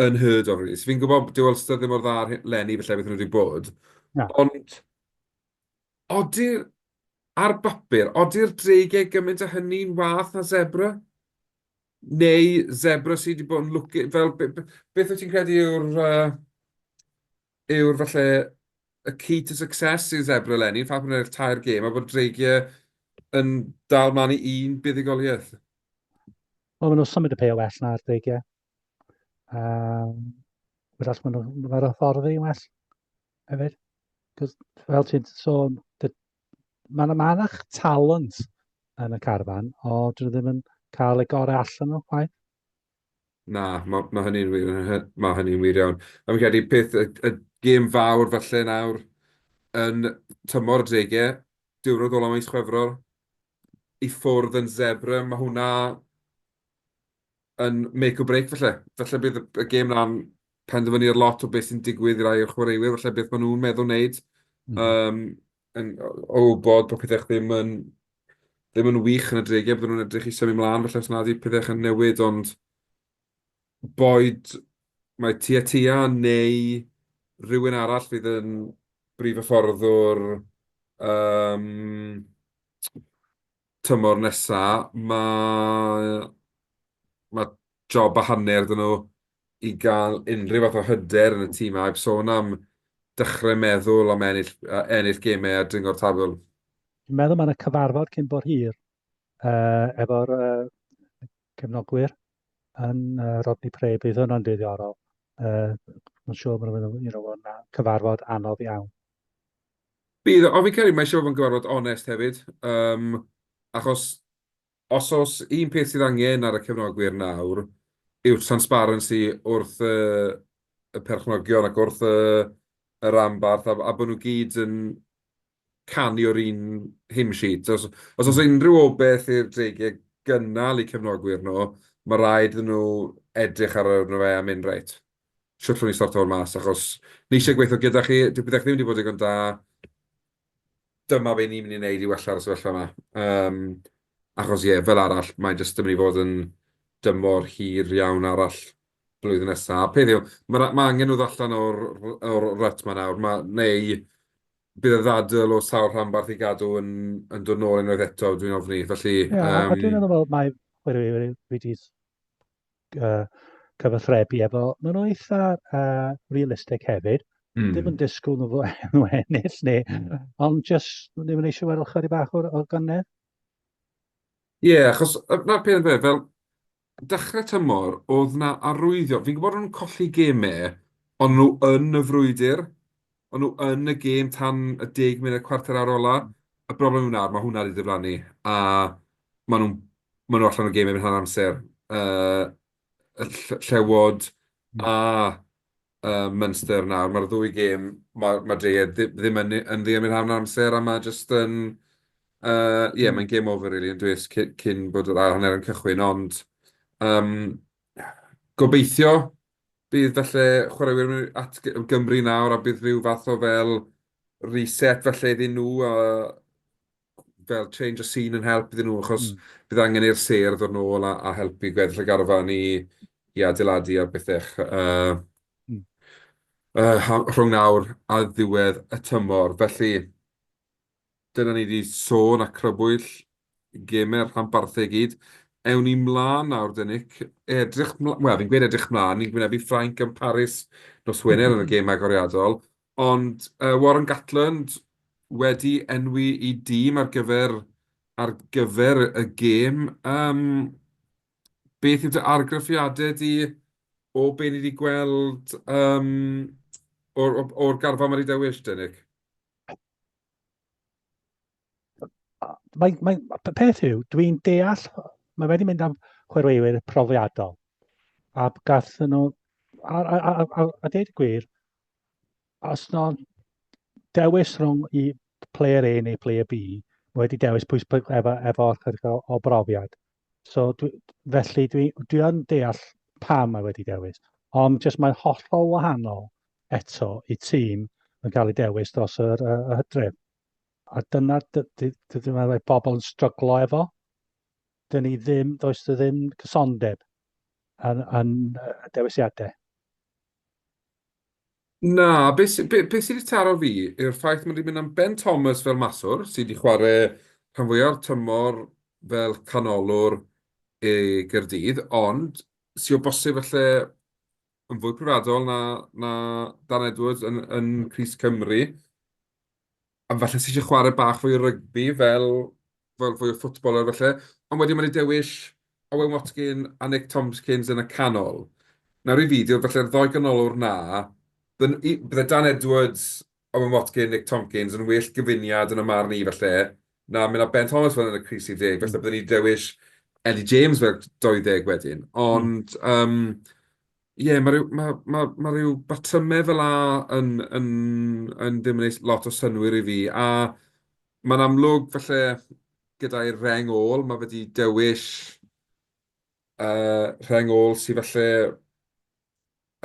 S3: unheard of, really. So fi'n gwybod dyw Ulster ddim mor dda ar leni felly beth nhw wedi bod,
S4: Na.
S3: ond odi'r, ar bapur, odi'r dreigiau gymaint o hynny'n wath na Zebra? Neu Zebra sydd wedi bod yn lwcu, fel, beth wyt ti'n credu yw'r, uh, yw'r falle y key to success i Zebra eleni, ffaith bod nhw'n ennill tair gêm a bod Dreigiau yn dal mlaen i un buddugoliaeth?
S4: Wel, maen nhw'n symud y pêl well na'r Dreigiau. Um, wrach maen nhw'n mae'r hyfforddi yn well hefyd. Cos, fel ti'n sôn, mae yna ma talent yn y carfan, o dyn nhw ddim yn cael eu gorau allan nhw, chwaith.
S3: Na, mae ma hynny'n wir, mae hynny'n wir iawn. A fi'n credu peth, y, y gêm fawr falle nawr yn tymor y dreigiau, diwrnod ola mis Chwefror, i ffwrdd yn Zebre, mae hwnna yn make or break falle. Falle bydd y, y gêm na'n penderfynu ar lot o beth sy'n digwydd i rai o'r chwaraewyr, falle beth maen nhw'n meddwl wneud. Um, yn, o wybod bod pethau ddim yn, ddim yn wych yn y dreigiau, bydden nhw'n edrych i symud mlaen, falle os nad yw pethau yn newid, ond boed mae Tia Tia neu rhywun arall fydd yn brif hyfforddwr um, tymor nesa, mae mae job a hanner 'da nhw i gael unrhyw fath o hyder yn y tîm, a heb sôn am dechrau meddwl am ennill, ennill gemau a dringo'r tabl.
S4: Dwi'n meddwl mae yna cyfarfod cyn bo hir uh, efo'r uh, cefnogwyr yn uh, Rodney Parade, bydd hwnna'n ddiddorol. Uh, Mae'n siŵr bod nhw'n you know, cyfarfod anodd iawn.
S3: Bydd, ond fi'n credu mae eisiau bod yn gyfarfod onest hefyd, um, achos os oes un peth sydd angen ar y cefnogwyr nawr yw'r transparency wrth y, y perchnogion ac wrth y, y ranbarth, a, a bod nhw gyd yn canu o'r un hymn sheet. Os, os oes unrhyw obeith i'r Dreigiau gynnal eu cefnogwyr nhw, mae rhaid iddyn nhw edrych ar arno fe a mynd, reit, shwt allwn ni sorto hwn mas, achos ni eisiau gweithio gyda chi, dyw pethau ddim wedi bod digon da, dyma be ni'n mynd i wneud i wella'r sefyllfa yma. Um, achos ie, fel arall, mae jyst yn mynd i fod yn dymor hir iawn arall blwyddyn nesaf. A peth yw, mae ma angen nhw ddod allan o'r, or rut ma nawr, ma, neu bydd y ddadl o sawl rhanbarth i gadw yn, yn dod nôl unwaith eto, dwi'n ofni. Felly...
S4: Ie, yeah, um, a dwi'n meddwl mae chwaraewyr wedi uh, cyfathrebu efo, maen nhw eitha uh, realistig hefyd. Mm. Ddim yn disgwyl nhw nhw ennill neu, ond just ddim yn eisiau weld chydig bach o'r, or gynnydd.
S3: Ie, yeah, achos na'r peth yn fe, fel dechrau tymor, oedd na arwyddio, fi'n gwybod nhw'n colli gemau, ond nhw yn y frwydr, ond nhw yn y gêm tan y 10 munud cwarter awr ola. Y broblem yw nawr, mae hwnna wedi diflannu, a maen nhw'n maen nhw allan o gêm erbyn hanner amser. Uh, Llewod a uh, Munster nawr, mae'r ddwy gêm, mae, mae Dre ddim yn, yn ddi erbyn hanner amser, a mae jyst yn... Uh, yeah, mae'n game over, really, yn dwys, cyn, cyn bod yr ail hanner yn cychwyn, ond um, gobeithio bydd falle chwaraewyr at Gymru nawr a bydd rhyw fath o fel reset falle iddyn nhw a fel change of scene yn help iddyn nhw, achos bydd angen i'r sêr ddod nôl a, a helpu gweddill y garfan i, i adeiladu ar bethau uh, uh, rhwng nawr a ddiwedd y tymor. Felly, dyna ni wedi sôn a crybwyll gemau'r rhanbarthau i gyd. Ewn ni mlaen nawr, de Nick. Edrych mlaen, wel, fi'n gweud edrych mlaen, ni'n gwynebu Ffrainc yn Paris nos Wener yn y gêm agoriadol. Ond uh, Warren Gatland wedi enwi i dîm ar gyfer, ar gyfer y gêm. Um, beth yw dy argraffiadau di o be ni wedi gweld um, o'r, or, or garfan mae wedi dewis, de Nick?
S4: Mae, mae, peth yw, dwi'n deall, mae wedi mynd am chwaraewyr profiadol. A gath nhw, a, a, a, a, a deud y gwir, os no dewis rhwng i player A neu player B, mae wedi dewis pwy efo, efo chydig o, o brofiad. So, dwi, felly dwi, dwi yn deall pam mae wedi dewis. Ond jyst mae'n hollol wahanol eto i tîm yn cael ei dewis dros yr, y, y hydref. A dyna, dwi'n meddwl mae bobl yn stryglo efo. Dyn ni ddim, does dy ddim cysondeb yn, yn dewisiadau.
S3: Na, be, be, be sydd wedi taro fi yw'r ffaith mae wedi mynd am Ben Thomas fel maswr, sydd wedi chwarae rhan fwyaf o'r tymor fel canolwr i Gaerdydd, ond sy o bosib falle yn fwy profiadol na, na Dan Edwards yn, yn crys Cymru. A falle sy eisiau chwarae bach fwy o rygbi fel, fel fwy o ffwtbolwr falle. Ond wedyn mae wedi dewis Owen Watkin a Nick Tompkins yn y canol. Nawr i fi, dyw'r falle'r ddoi ganolwr na, bydde Dan Edwards, Owen Watkin, Nick Tompkins yn well gyfuniad yn y marn i falle, na mynd â Ben Thomas fel yn y crys i deg. Falle bydden ni dewis Eddie James fel 20 wedyn. Ond, um, ie, mae rhyw, ma, ma, ma rhyw batrymau fel 'a yn, yn, yn ddim yn neud lot o synnwyr i fi. A mae'n amlwg, falle, gyda'i rheng ôl, mae fe 'di dewis uh, rheng ôl sydd falle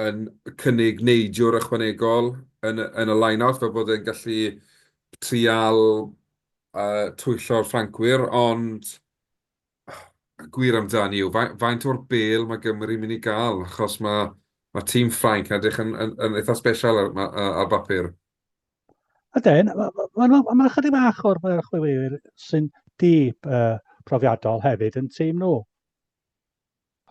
S3: yn cynnig neidiwr ychwanegol yn, yn y line-out, fel bod e'n gallu trial uh, twyllo'r Ffrancwyr, ond y gwir amdani yw, faint o'r bêl mae Gymru mynd i gael, achos mae, mae tîm Ffrainc yn edrych yn, yn, yn eitha special ar, ar bapur.
S4: Ydyn, mae'n ma, ma, ma chydig bach o'r chwaraewyr sy'n di uh, profiadol hefyd yn tîm nhw.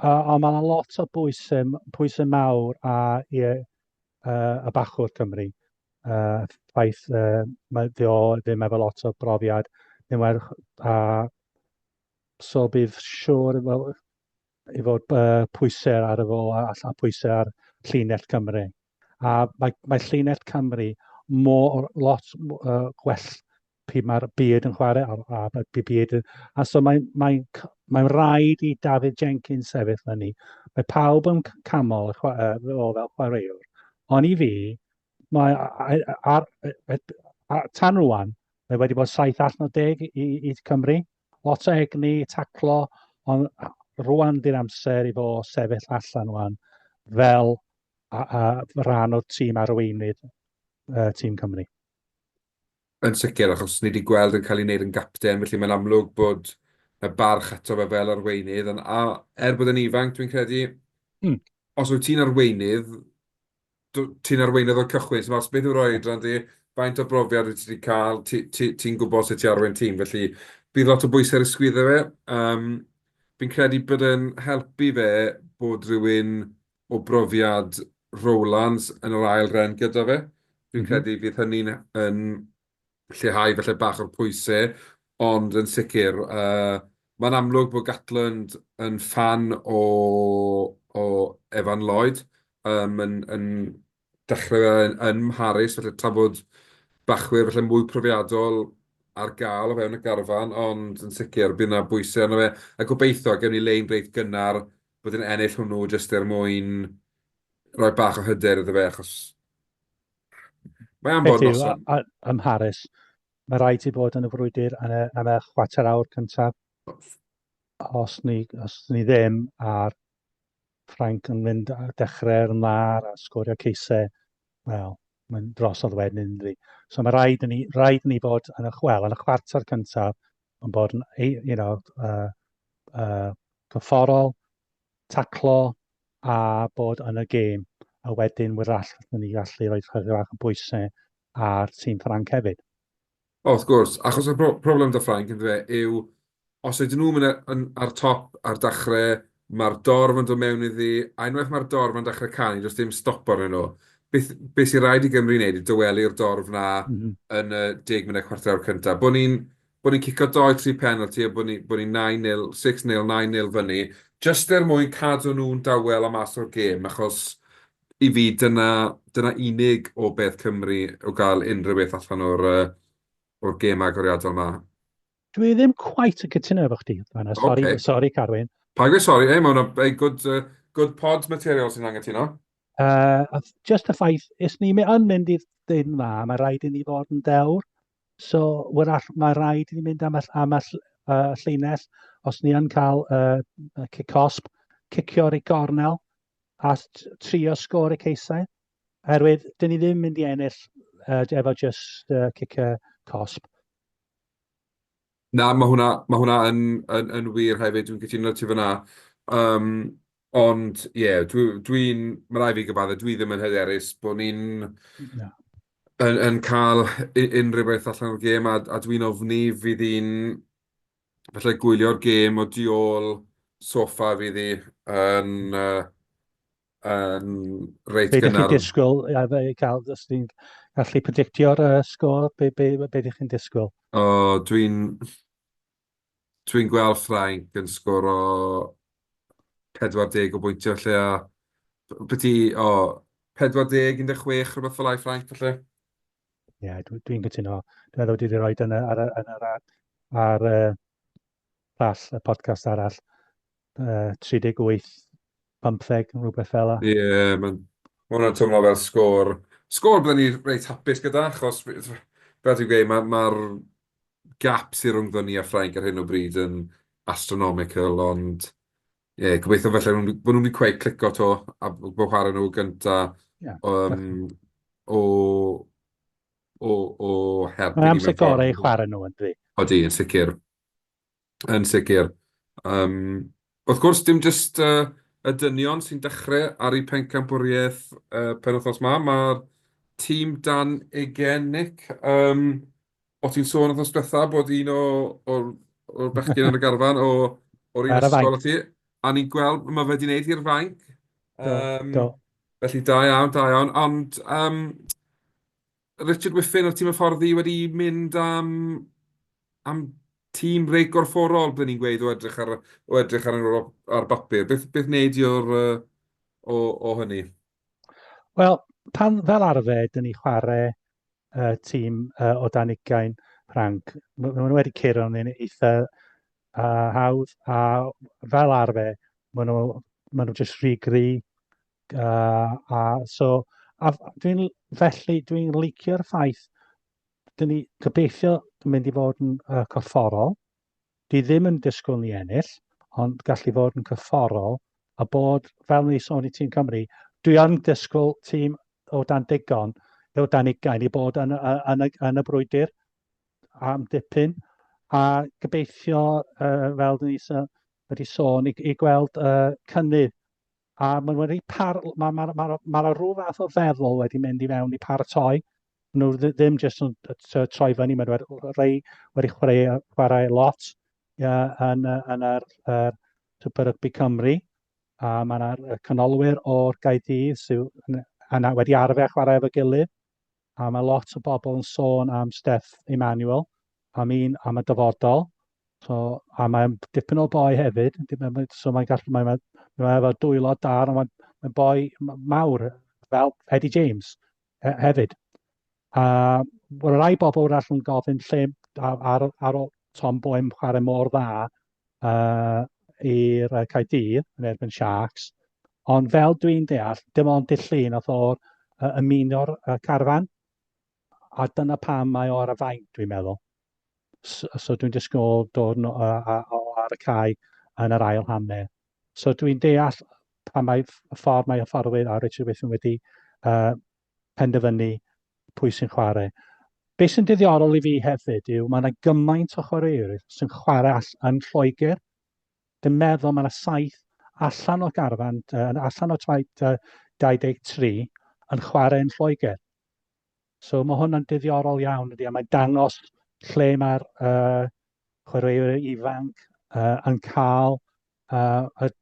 S4: Uh, ond mae yna lot o bwysau, pwysau mawr a i, uh, y bachwr Cymru. Uh, ffaith, uh, mae o ddim efo lot o brofiad, ddim werth, a so bydd siŵr well, i fod uh, pwysau ar y fo a, a pwysau ar llinell Cymru. A mae, mae llinell Cymru mor lot uh, gwell pryd mae'r byd yn chwarae a, a, a byd yn... A so mae'n mae, mae rhaid i David Jenkins sefyll fyny. Mae pawb yn camol o fel chwaraewr. Ond i fi, mae ar, ar, ar, tan rwan, mae wedi bod 7 allan o 10 i, i Cymru. Lot o egni, taclo, ond rwan di'r amser i fo sefyll allan rwan fel a, a rhan o'r tîm arweinydd uh, tîm Cymru.
S3: Yn sicr, achos ni wedi gweld yn cael ei wneud yn gapten, felly mae'n amlwg bod 'na barch ato fe fel arweinydd, ond a er bod e'n ifanc, dwi'n credu, os wyt ti'n arweinydd, ti'n arweinydd o'r cychwyn, so os beth yw'r oedran di, faint o brofiad wyt ti wedi cael, ti'n ti, ti gwybod sut i arwain tîm, felly bydd lot o bwysau ar y sgwyddau fe. Fi'n credu bod e'n helpu fe bod rhywun o brofiad Rowlands yn yr ail ren gyda fe. Fi'n credu fydd hynny'n yn lleihau falle bach o'r pwysau, ond yn sicr, yy, mae'n amlwg bod Gatland yn ffan o o Evan Lloyd, yym, yn yn dechrau fe yn yn Mharis, falle tra bod bachwyr falle mwy profiadol ar gael o fewn y garfan, ond yn sicr bydd 'na bwysau arno fe, a gobeithio gewn ni lein reit gynnar bod e'n ennill hwnnw jyst er mwyn rhoi bach o hyder iddo fe, achos mae am fod noson.
S4: Ym Mharis, mae rhaid i fod yn y frwydr yn y, am y chwarter awr cyntaf. Os ni, os ni ddim, a'r Ffrainc yn mynd a dechrau yn dda a sgorio ceisau, wel, mae'n drosodd wedyn ynddi. So mae rhaid i ni, rhaid i ni fod yn y, wel, yn y chwarter cyntaf, yn bod yn, you know, corfforol, taclo a bod yn y gêm, a wedyn wrach gallwn ni gallu rhoi chydig bach o bwysau ar tîm Ffrainc hefyd.
S3: O, wrth gwrs, achos y pro problem 'da Ffrainc yndyfe yw os ydyn nhw'n mynd yn, ar top ar dechrau, mae'r dorf yn dod mewn iddi, a unwaith mae'r dorf yn dechrau canu, does dim stop arnyn nhw. Beth, beth sy'n rhaid i Gymru wneud yw dywelu'r dorf 'na yn y 10 munud, chwarter awr cyntaf. Bod ni'n bod ni'n cico dou, tri penalty a bod ni bod ni'n 9-0, 6-0, 9-0 fyny, jyst er mwyn cadw nhw'n dawel a mas o'r gêm, achos i fi dyna dyna unig obaith Cymru o gael unrhyw beth allan o'r yy o'r gêm agoriadol 'ma.
S4: Dwi ddim cweit yn cytuno efo chdi fan'na, sori, okay. Sori Carwyn.
S3: Paid gweud sori, ei, mae hwnna, ei, good, good pod material sy'n angytuno.
S4: Just y ffaith, os ni yn mynd i ddeud yn dda, mae rhaid i ni fod yn dewr. So, wrach, mae rhaid i ni mynd am y, am y, llinell, os ni yn cael cic cosb, cicio'r i gornel a trio sgôr y ceisau. Oherwydd, dyn ni ddim mynd i ennill efo just cic cosb.
S3: Na, mae hwnna, mae hwnna yn, yn, yn wir hefyd, dwi'n cytuno ti fyna. Um, ond ie, yeah, dwi'n, dwi, mae rhaid fi gyfadde, dwi ddim yn hyderus bod ni'n no. yn, yn cael unrhyw beth allan o'r gêm, a, a dwi'n ofni fydd hi'n falle gwylio'r gêm o du ôl soffa fydd hi yn, uh, yn reit
S4: gynnar. Be ydych chi'n disgwyl, ia, fe cael, os ti'n gallu predictio'r uh, sgôr, be, be, be ydych chi'n disgwyl?
S3: O, dwi'n dwi'n gweld Ffrainc yn sgoro 40 o bwyntiau lle a byti, o, 40, 16, rhywbeth fel 'na i Ffrainc falle.
S4: Ie, yeah, dwi'n dwi cytuno. Dwi'n meddwl wedi rhoi yn y, ar, y, yn yr, ar, ar llall, y podcast arall, 38, 15, rhywbeth fel 'na.
S3: Ie, yeah, mae'n ma hwnna'n teimlo fel sgôr. Sgôr byddwn ni reit hapus gyda, achos fel ti'n gweud, mae'r ma gap sydd rhwngddo ni a Ffrainc ar hyn o bryd yn astronomical, ond ie, yeah, gobeithio felly bod nhw wedi cweit clico to a bod chwarae nhw gynta yeah, o, o, o help.
S4: Mae'n amser gorau i chwarae nhw, yn dwi.
S3: Odi, yn sicr. Yn sicr. Yym, wrth gwrs, dim jyst yy y dynion sy'n dechrau ar eu pencampwriaeth yy penwythnos 'ma, mae'r tîm dan ugain, Nick. Yym, o' ti'n sôn wythnos diwetha bod un o o'r o'r bechgyn yn y garfan o o'r un ysgol â ti, a ni'n gweld ma' fe 'di wneud hi'r fainc.
S4: Do, do.
S3: Felly da iawn, da iawn. Ond yym, Richard Whiffin o'r tîm hyfforddi wedi mynd am am tîm reit gorfforol, byddwn ni'n gweud, o edrych ar, o edrych ar, ar bapur. Beth, beth wneud i o'r, o, o hynny?
S4: Wel, pan fel arfer, dyn ni chwarae uh, tîm uh, o dan ugain Ffranc. Maen nhw wedi curo ni'n eitha uh, hawdd, a fel arfer, maen nhw, maen nhw jyst rhy gry. Uh, a so, a dwi'n, felly dwi'n licio'r ffaith dyn ni gobeithio yn mynd i fod yn uh, corfforol. Dwi ddim yn disgwyl ni ennill, ond gallu fod yn corfforol a bod, fel ni sôn i tîm Cymru, dwi yn disgwyl tîm o dan digon, o dan ugain i bod yn, yn, yn, yn y brwydr am dipyn. A gobeithio, uh, fel dyn ni wedi sôn, i, i gweld uh, cynnydd. A maen wedi par, mae ma, ma, ma, ma rhyw fath o feddwl wedi mynd i mewn i paratoi. Nhw ddim jyst yn troi fyny, maen nhw wedi, rhai wedi chwarae, chwarae lot yeah, yn, yn yr, yr Super Rugby Cymru. A mae yna canolwyr o'r Gaerdydd sydd yna wedi arfer chwarae efo gilydd. A mae lot o bobl yn sôn am Steff Emanuel, am un am y dyfodol. So, a mae'n dipyn o boi hefyd, so mae'n gallu, mae'n mae, mae efo dwylo da, ond mae'n mae boi mawr, fel Eddie James hefyd. A well, rai bobl arall yn gofyn lle ar, ar, ar ôl Tom Boehm chwarae mor dda uh, i'r uh, Caerdydd yn erbyn Sharks. Ond fel dwi'n deall, dim ond dydd Llun oedd o'r uh, ymuno'r uh, carfan, a dyna pam mae o ar y fainc, dwi'n meddwl. So, so dwi'n disgwyl dod no, uh, uh, ar y cae yn yr ail hanner. So dwi'n deall pa mae y ffordd mae hyfforddwyr a Richard Whiffen wedi uh, penderfynu pwy sy'n chwarae. Be sy'n ddiddorol i fi hefyd yw mae yna gymaint o chwaraewyr sy'n chwarae all yn Lloegr. Dwi'n meddwl mae yna saith allan o garfan, allan o 23 yn chwarae yn Lloegr. So mae hwn yn ddiddorol iawn ydy, a mae'n dangos lle mae'r uh, chwaraewyr ifanc uh, yn cael uh, y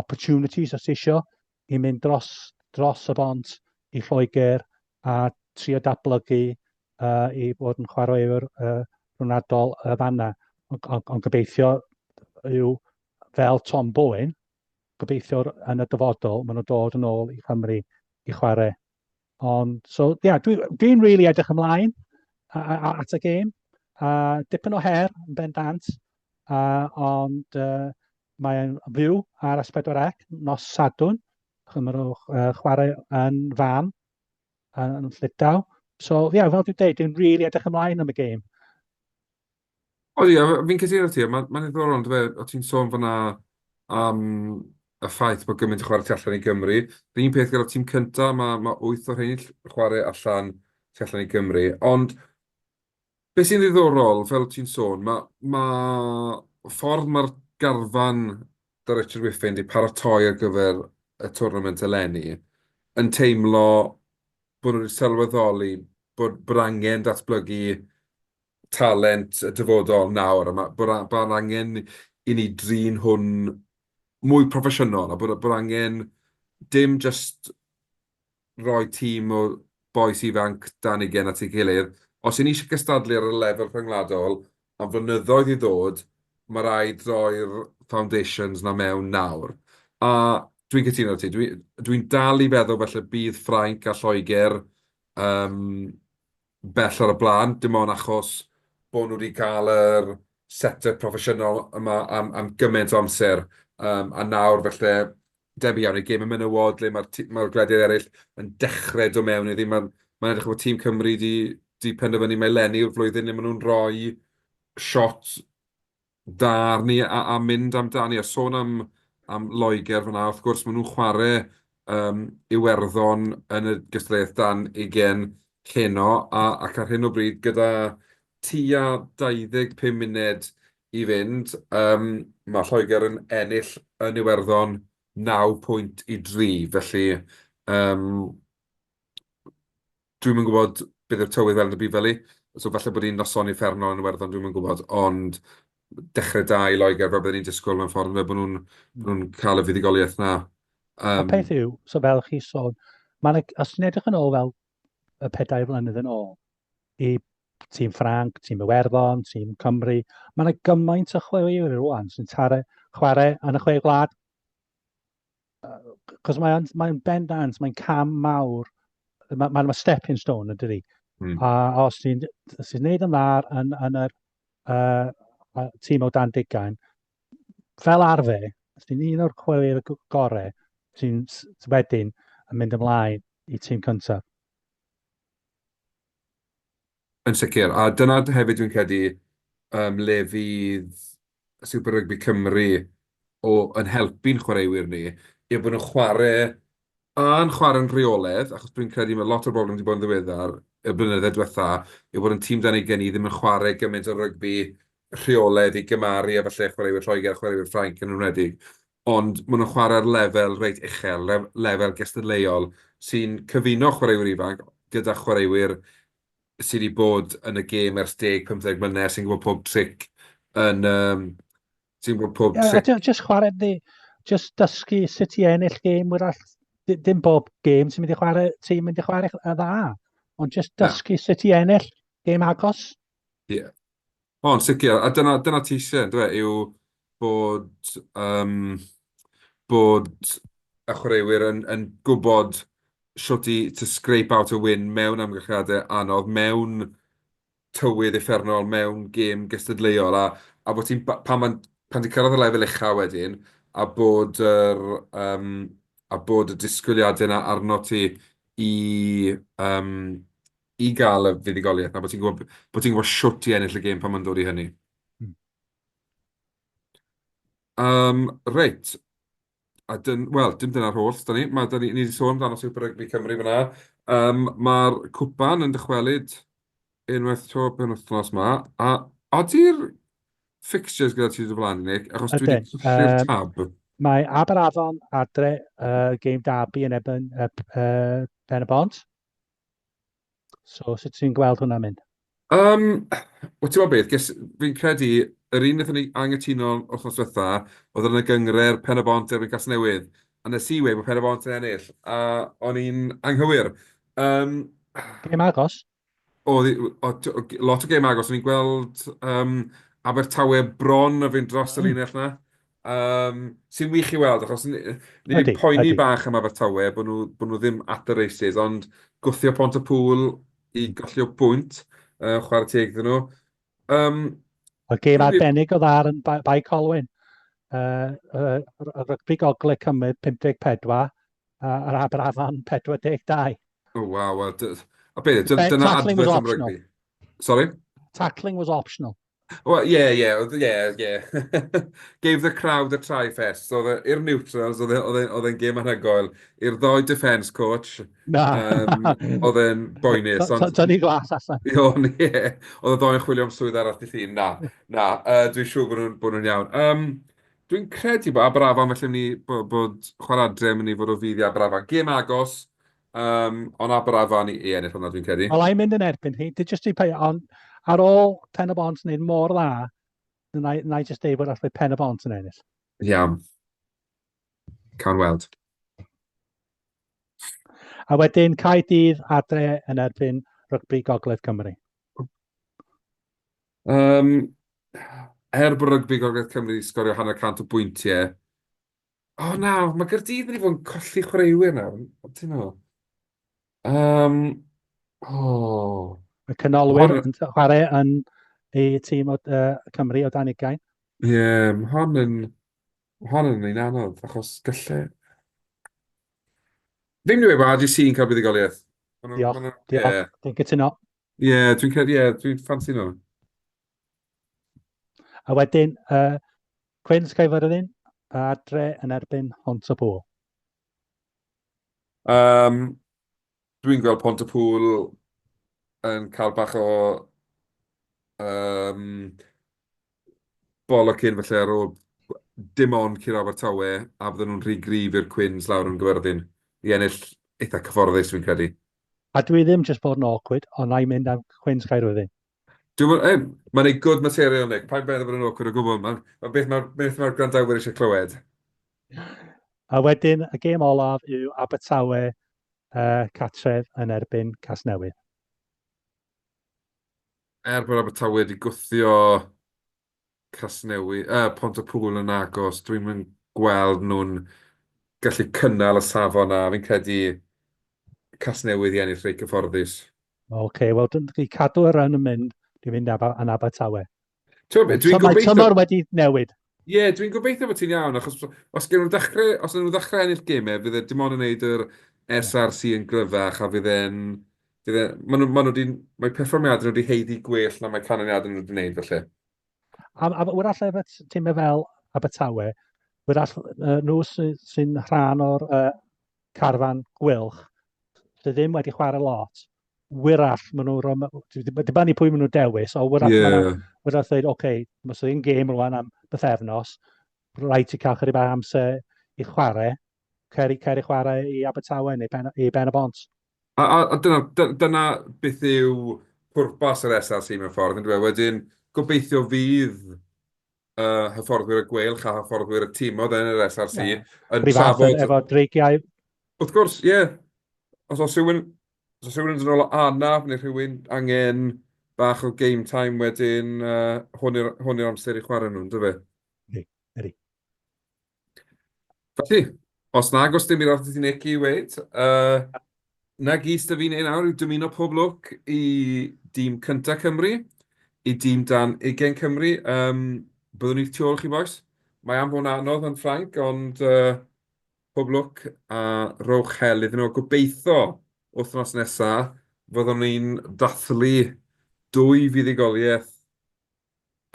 S4: opportunities os isio i mynd dros, dros y bont i Lloegr a trio datblygu uh, i fod yn chwaraewr uh, rhwnadol y fanna. Ond on, on gobeithio yw fel Tom Bowen, gobeithio yn y dyfodol maen nhw'n dod yn ôl i Chymru i chwarae. Ond, so, ie, yeah, dwi'n dwi, really edrych ymlaen at y gêm. Uh, dipyn o her yn bendant, uh, ond uh, mae'n fyw ar S4C nos Sadwrn. Maen nhw'n uh, chwarae yn fan, yn Llydaw. So, ie, yeah, fel dwi'n dweud, dwi'n really edrych ymlaen am y gêm.
S3: O ie, fi'n cytuno ti, mae'n ma ddiddorol, on'd yfe, o ti'n sôn fan'na am y ffaith bod gymaint o chwarae tu allan i Gymru. Yr un peth gyda'r tîm cynta, mae ma wyth o'r rheiny chwarae allan tu allan i Gymru. Ond beth sy'n ddiddorol, fel ti'n sôn, mae ma ffordd mae'r garfan 'da Richard Whiffin 'di paratoi ar gyfer y tournament eleni yn teimlo bod nhw wedi sylweddoli bod, bod angen datblygu talent y dyfodol nawr, a ma' bod a- bod angen i ni drin hwn mwy proffesiynol, a bod bod angen dim jyst rhoi tîm o bois ifanc dan ugain at ei gilydd. Os 'y ni eisiau cystadlu ar y lefel rhyngwladol am flynyddoedd i ddod, mae rhaid rhoi'r foundations 'na mewn nawr. A dwi'n cytuno 'da ti, dwi dwi'n dal i feddwl falle bydd Ffrainc a Lloegr yym bell ar y blaen, dim ond achos bod nhw wedi cael yr set-up proffesiynol yma am, am gymaint o amser. Um, a nawr felly, debyg iawn i gêm y menywod, le mae'r mae gwledydd eraill yn dechrau dod mewn iddi. Mae'n mae edrych bod tîm Cymru wedi, di penderfynu mai leni yw'r flwyddyn le maen nhw'n rhoi shot da arni a, a mynd amdani. A sôn am, am Loegr fan'na, wrth gwrs, maen nhw'n chwarae um, Iwerddon yn y gystadleuaeth dan ugain heno, a, ac ar hyn o bryd gyda tua 25 munud i fynd, um, mae Lloegr yn ennill yn Iwerddon 9 pwynt i 3, felly um, Dwi'm yn gwybod beth yw'r tywydd fel yn y Beverley, so falle bod hi'n noson uffernol yn Iwerddon, dwi'm yn gwybod, ond dechrau da i Loegr fel byddwn ni'n disgwyl mewn ffordd, bod nhw'n bod nhw'n cael y fuddugoliaeth 'na.
S4: Um, y peth yw, so fel chi sôn, mae'n, os ti'n edrych yn ôl fel y pedair flynedd yn ôl, i tîm Ffranc, tîm Iwerddon, tîm Cymru, mae yna gymaint o chwaraewyr rwan sy'n tare, chwarae yn y chwe gwlad. Cos mae'n mae bendant, mae'n cam mawr, mae'n ma, ma stepping stone yn dydi. A os ti'n ti wneud yn dda yn, yn yr uh, tîm o dan digain, fel arfer, os ti'n un o'r chwaraewyr gorau, ti'n wedyn yn mynd ymlaen i tîm cyntaf.
S3: Yn sicr, a dyna hefyd dwi'n credu um, le fydd Super Rugby Cymru o, yn helpu'n chwaraewyr ni, yw bod nhw'n chwarae, a'n chwarae'n rheolaidd, achos dwi'n credu mae lot o'r broblem wedi bod yn ddiweddar, y blynyddoedd diwetha yw bod yn tîm dan ugain ni ddim yn chwarae gymaint o rygbi rheolaidd i gymaru â falle chwaraewyr Lloegr a chwaraewyr Ffrainc yn enwedig, ond maen nhw'n chwarae ar lefel reit uchel, lefel gystadleuol sy'n cyfuno chwaraewyr ifanc gyda chwaraewyr sydd wedi bod yn y gêm ers 10, 15 mlynedd, sy'n gwybod pob tric yn... Um, sy'n gwybod pob yeah, tric.
S4: Just chwarae, di, just dysgu sut i ennill gêm, wrach, dim bob gêm sy'n mynd i chwarae, ti'n mynd i chwarae y dda, ond just dysgu yeah. sut i ennill gêm agos.
S3: Ie. Yeah. O, yn sicr, a dyna, dyna ti eisiau, dwi, e, yw bod, um, bod y chwaraewyr yn, yn gwybod shwt i to scrape out a win mewn amgylchiadau anodd, mewn tywydd uffernol, mewn gêm gystadleuol, a, a bod ti'n, pan, man, pan ti'n cyrraedd y lefel ucha wedyn, a bod yr, um, a bod y disgwyliadau yna arno ti i, um, i gael y fuddugoliaeth 'na, bod ti'n gwybod, bod ti'n gwybod shwt i ennill y gêm pan mae'n dod i hynny. Um, reit. A dyn, wel, dim dyna'r holl, da ni. Mae, da ni, ni wedi sôn amdano Super Rugby Cymru fyna. Um, Mae'r cwpan yn dychwelyd unwaith to penwythnos ma. A ody'r fixtures gyda ti dy flaen, Nick? Achos dwi wedi colli'r um, tab.
S4: Mae Aberafon adre uh, game derby yn ebyn uh, uh, Pen y Bont. So, sut ti'n gweld hwnna'n mynd?
S3: Um, Wel, ti'n gwybod beth, ges, fi'n credu, yr un wnaethon ni anghytuno wythnos diwetha, oedd yn y gyngre'r Pen y Bont erbyn Casnewydd, a nes i weud bod Pen y Bont yn ennill, a o'n i'n anghywir. Um,
S4: Gêm agos?
S3: Oedd, lot o gêm agos, o'n i'n gweld um, Abertawe bron a fynd dros y mm. linell na. Um, sy'n wych i weld, achos ni, ni wedi poeni bach am Abertawe bod nhw, bod nhw ddim at the races, ond gwthio Pont y Pŵl i golli o bwynt, uh, chwarae teg iddyn nhw. Um,
S4: Oedd gêm arbennig o dda yn Bae Colwyn. Uh, uh, rygbi Gogledd Cymru 54, a'r Aberafan 42.
S3: Oh, waw. Well, a beth, dyna adfod am rygbi. Sorry?
S4: Tackling was optional.
S3: Well, yeah, yeah, yeah, yeah. Gave the crowd a try fest. So, e, i'r neutrals, e, e, oedd e'n gêm anhygoel. I'r ddoi defence coach,
S4: Na.
S3: Um, oedd e'n boenus.
S4: Ond... Tynnu glas allan.
S3: O'n, ie. Oedd y ddoi'n chwilio am swydd arall i llun. Na, na. Uh, dwi'n siŵr bod nhw'n bod nhw iawn. Um, dwi'n credu bod Aberafan felly mynd i, bod, bod chwarae adre mynd i fod o fudd i Aberafan. Gêm agos, Um, ond Aberafan i, i ennill hwnna, dwi'n credu.
S4: Wel, i'n mynd yn erbyn hi. Dwi just i pay, ond ar ôl Pen y Bont wneud mor dda, na, na i just deud bod allai Pen y Bont yn ennill.
S3: Iawn. Cawn weld.
S4: A wedyn Caerdydd adre yn erbyn Rygbi Gogledd Cymru.
S3: Um, er bod Rygbi Gogledd Cymru sgorio hanner cant o bwyntiau, O na, mae Gaerdydd wedi bod yn colli chwaraewyr nawr, ti'n meddwl? Um, oh.
S4: Y canolwyr yn chwarae yn ei tîm o uh, Cymru o dan ugain.
S3: Ie, yeah, mae hon yn, hon yn un anodd, achos gallai... Ddim yn dweud bod RGC yn cael buddugoliaeth.
S4: Diolch, diolch, yeah. Dwi'n cytuno.
S3: Ie, yeah, dwi'n credu, ie, yeah, dwi'n ffansi nhw.
S4: A wedyn, uh, Cwins Caerfyrddin, adre yn erbyn Pontypool.
S3: Um, dwi'n gweld Pontypool yn cael bach o um, bolocyn falle ar ôl dim ond curo Abertawe a bydden nhw'n rhy gryf i'r Cwins lawr yn Gyfyrddin i ennill eitha cyfforddus fi'n credu.
S4: A dwi ddim jyst bod yn awkward, ond na i mynd am Cwins Caerfyrddin.
S3: Dwi'n meddwl, ei, mae'n ei good material, Nick. Paid meddwl bod yn awkward o gwbl. Mae'n ma beth mae'r beth mae'r gwrandawyr eisiau clywed.
S4: A wedyn, y gêm olaf yw Abertawe uh, Catref yn erbyn Casnewydd.
S3: Er bod Abertawe wedi gwthio Casnewydd, uh, Pontypool yn agos, dwi'n mynd gweld nhw'n gallu cynnal y safon na. Fi'n credu Casnewydd i ennill reit cyfforddus.
S4: Oce, okay, wel, dwi'n cadw y run yn mynd, dwi'n mynd yn Abertawe.
S3: Ti'n gwybod, dwi'n gobeithio...
S4: Mae tymor wedi newid.
S3: Ie, yeah, dwi'n gobeithio bod ti'n iawn, achos os gen nhw ddechrau, os nhw ddechrau ennill gemau, fydd e dim ond yn gwneud yr SRC yn gryfach, a fydd e'n... Fydd e, maen nhw, maen nhw di, mae perfformiadau nhw wedi heiddi gwell na mae canlyniadau nhw wedi gwneud, felly.
S4: A, a wrach efo tîmau fel Abertawe, wrach uh, nhw sy'n sy rhan o'r uh, carfan gwylch, sydd ddim wedi chwarae lot. Wyrach, maen nhw'n rhoi... Dibynnu pwy maen nhw'n dewis, o wyrach yeah. maen nhw'n wyrach dweud, oce, okay, mae sy'n gêm rwan am bythefnos, rhaid ti cael chydig bach amser i chwarae, cer i, cer i chwarae i Abertawe neu ben, i Ben y Bont.
S3: A, a, a dyna, dyna beth yw pwrpas yr SRC mewn ffordd, yn dweud. Wedyn, gobeithio fydd uh, hyfforddwyr y Gweilch a hyfforddwyr y timodd yn yr SRC yeah.
S4: yn trafod... Efo dreigiau.
S3: Wrth gwrs, ie. Yeah. Os oes rhywun, os oes rhywun yn dod ôl o anaf neu rhywun angen bach o game time wedyn, uh, hwn yw'r amser i chwarae nhw, ynddo fe?
S4: Ydy, ydy.
S3: Felly, os nag oes dim byd arall ti Nick i weud, uh, na gyd sydd fi'n ei nawr yw dymuno pob lwc i dîm cynta Cymru, i dîm dan 20 Cymru. Um, byddwn ni tu ôl chi bois. Mae am fod yn anodd yn Ffrainc, ond uh, pob lwc a rowch hel iddyn nhw. Gobeithio wythnos nesaf fyddwn ni'n dathlu dwy fuddugoliaeth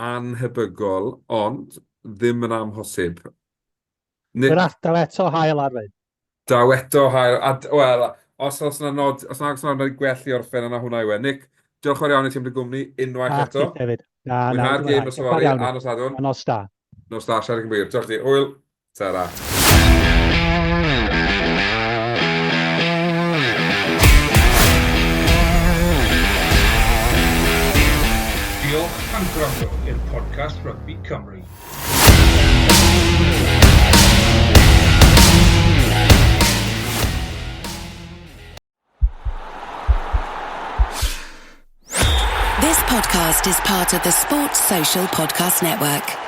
S3: Anhebygol, ond ddim yn amhosib.
S4: Nid... Wrach, daw eto haul ar fyd.
S3: Daw eto haul, a wel, os oes 'na nod, os nag oes 'na nod gwell i orffen yna hwnna yw e. Nick, diolch yn fawr iawn i ti am dy gwmni unwaith eto.
S4: A chdi hefyd. Na, na,
S3: Mwynha'r gêm nos fory a nos Sadwrn.
S4: A nos da.
S3: Nos da, siarad cyn bo hir. Diolch i ti. Hwyl. Ta-ra.
S2: Diolch am gwrando i'r podcast Rygbi Cymru.
S1: This podcast is part of the Sports Social Podcast Network.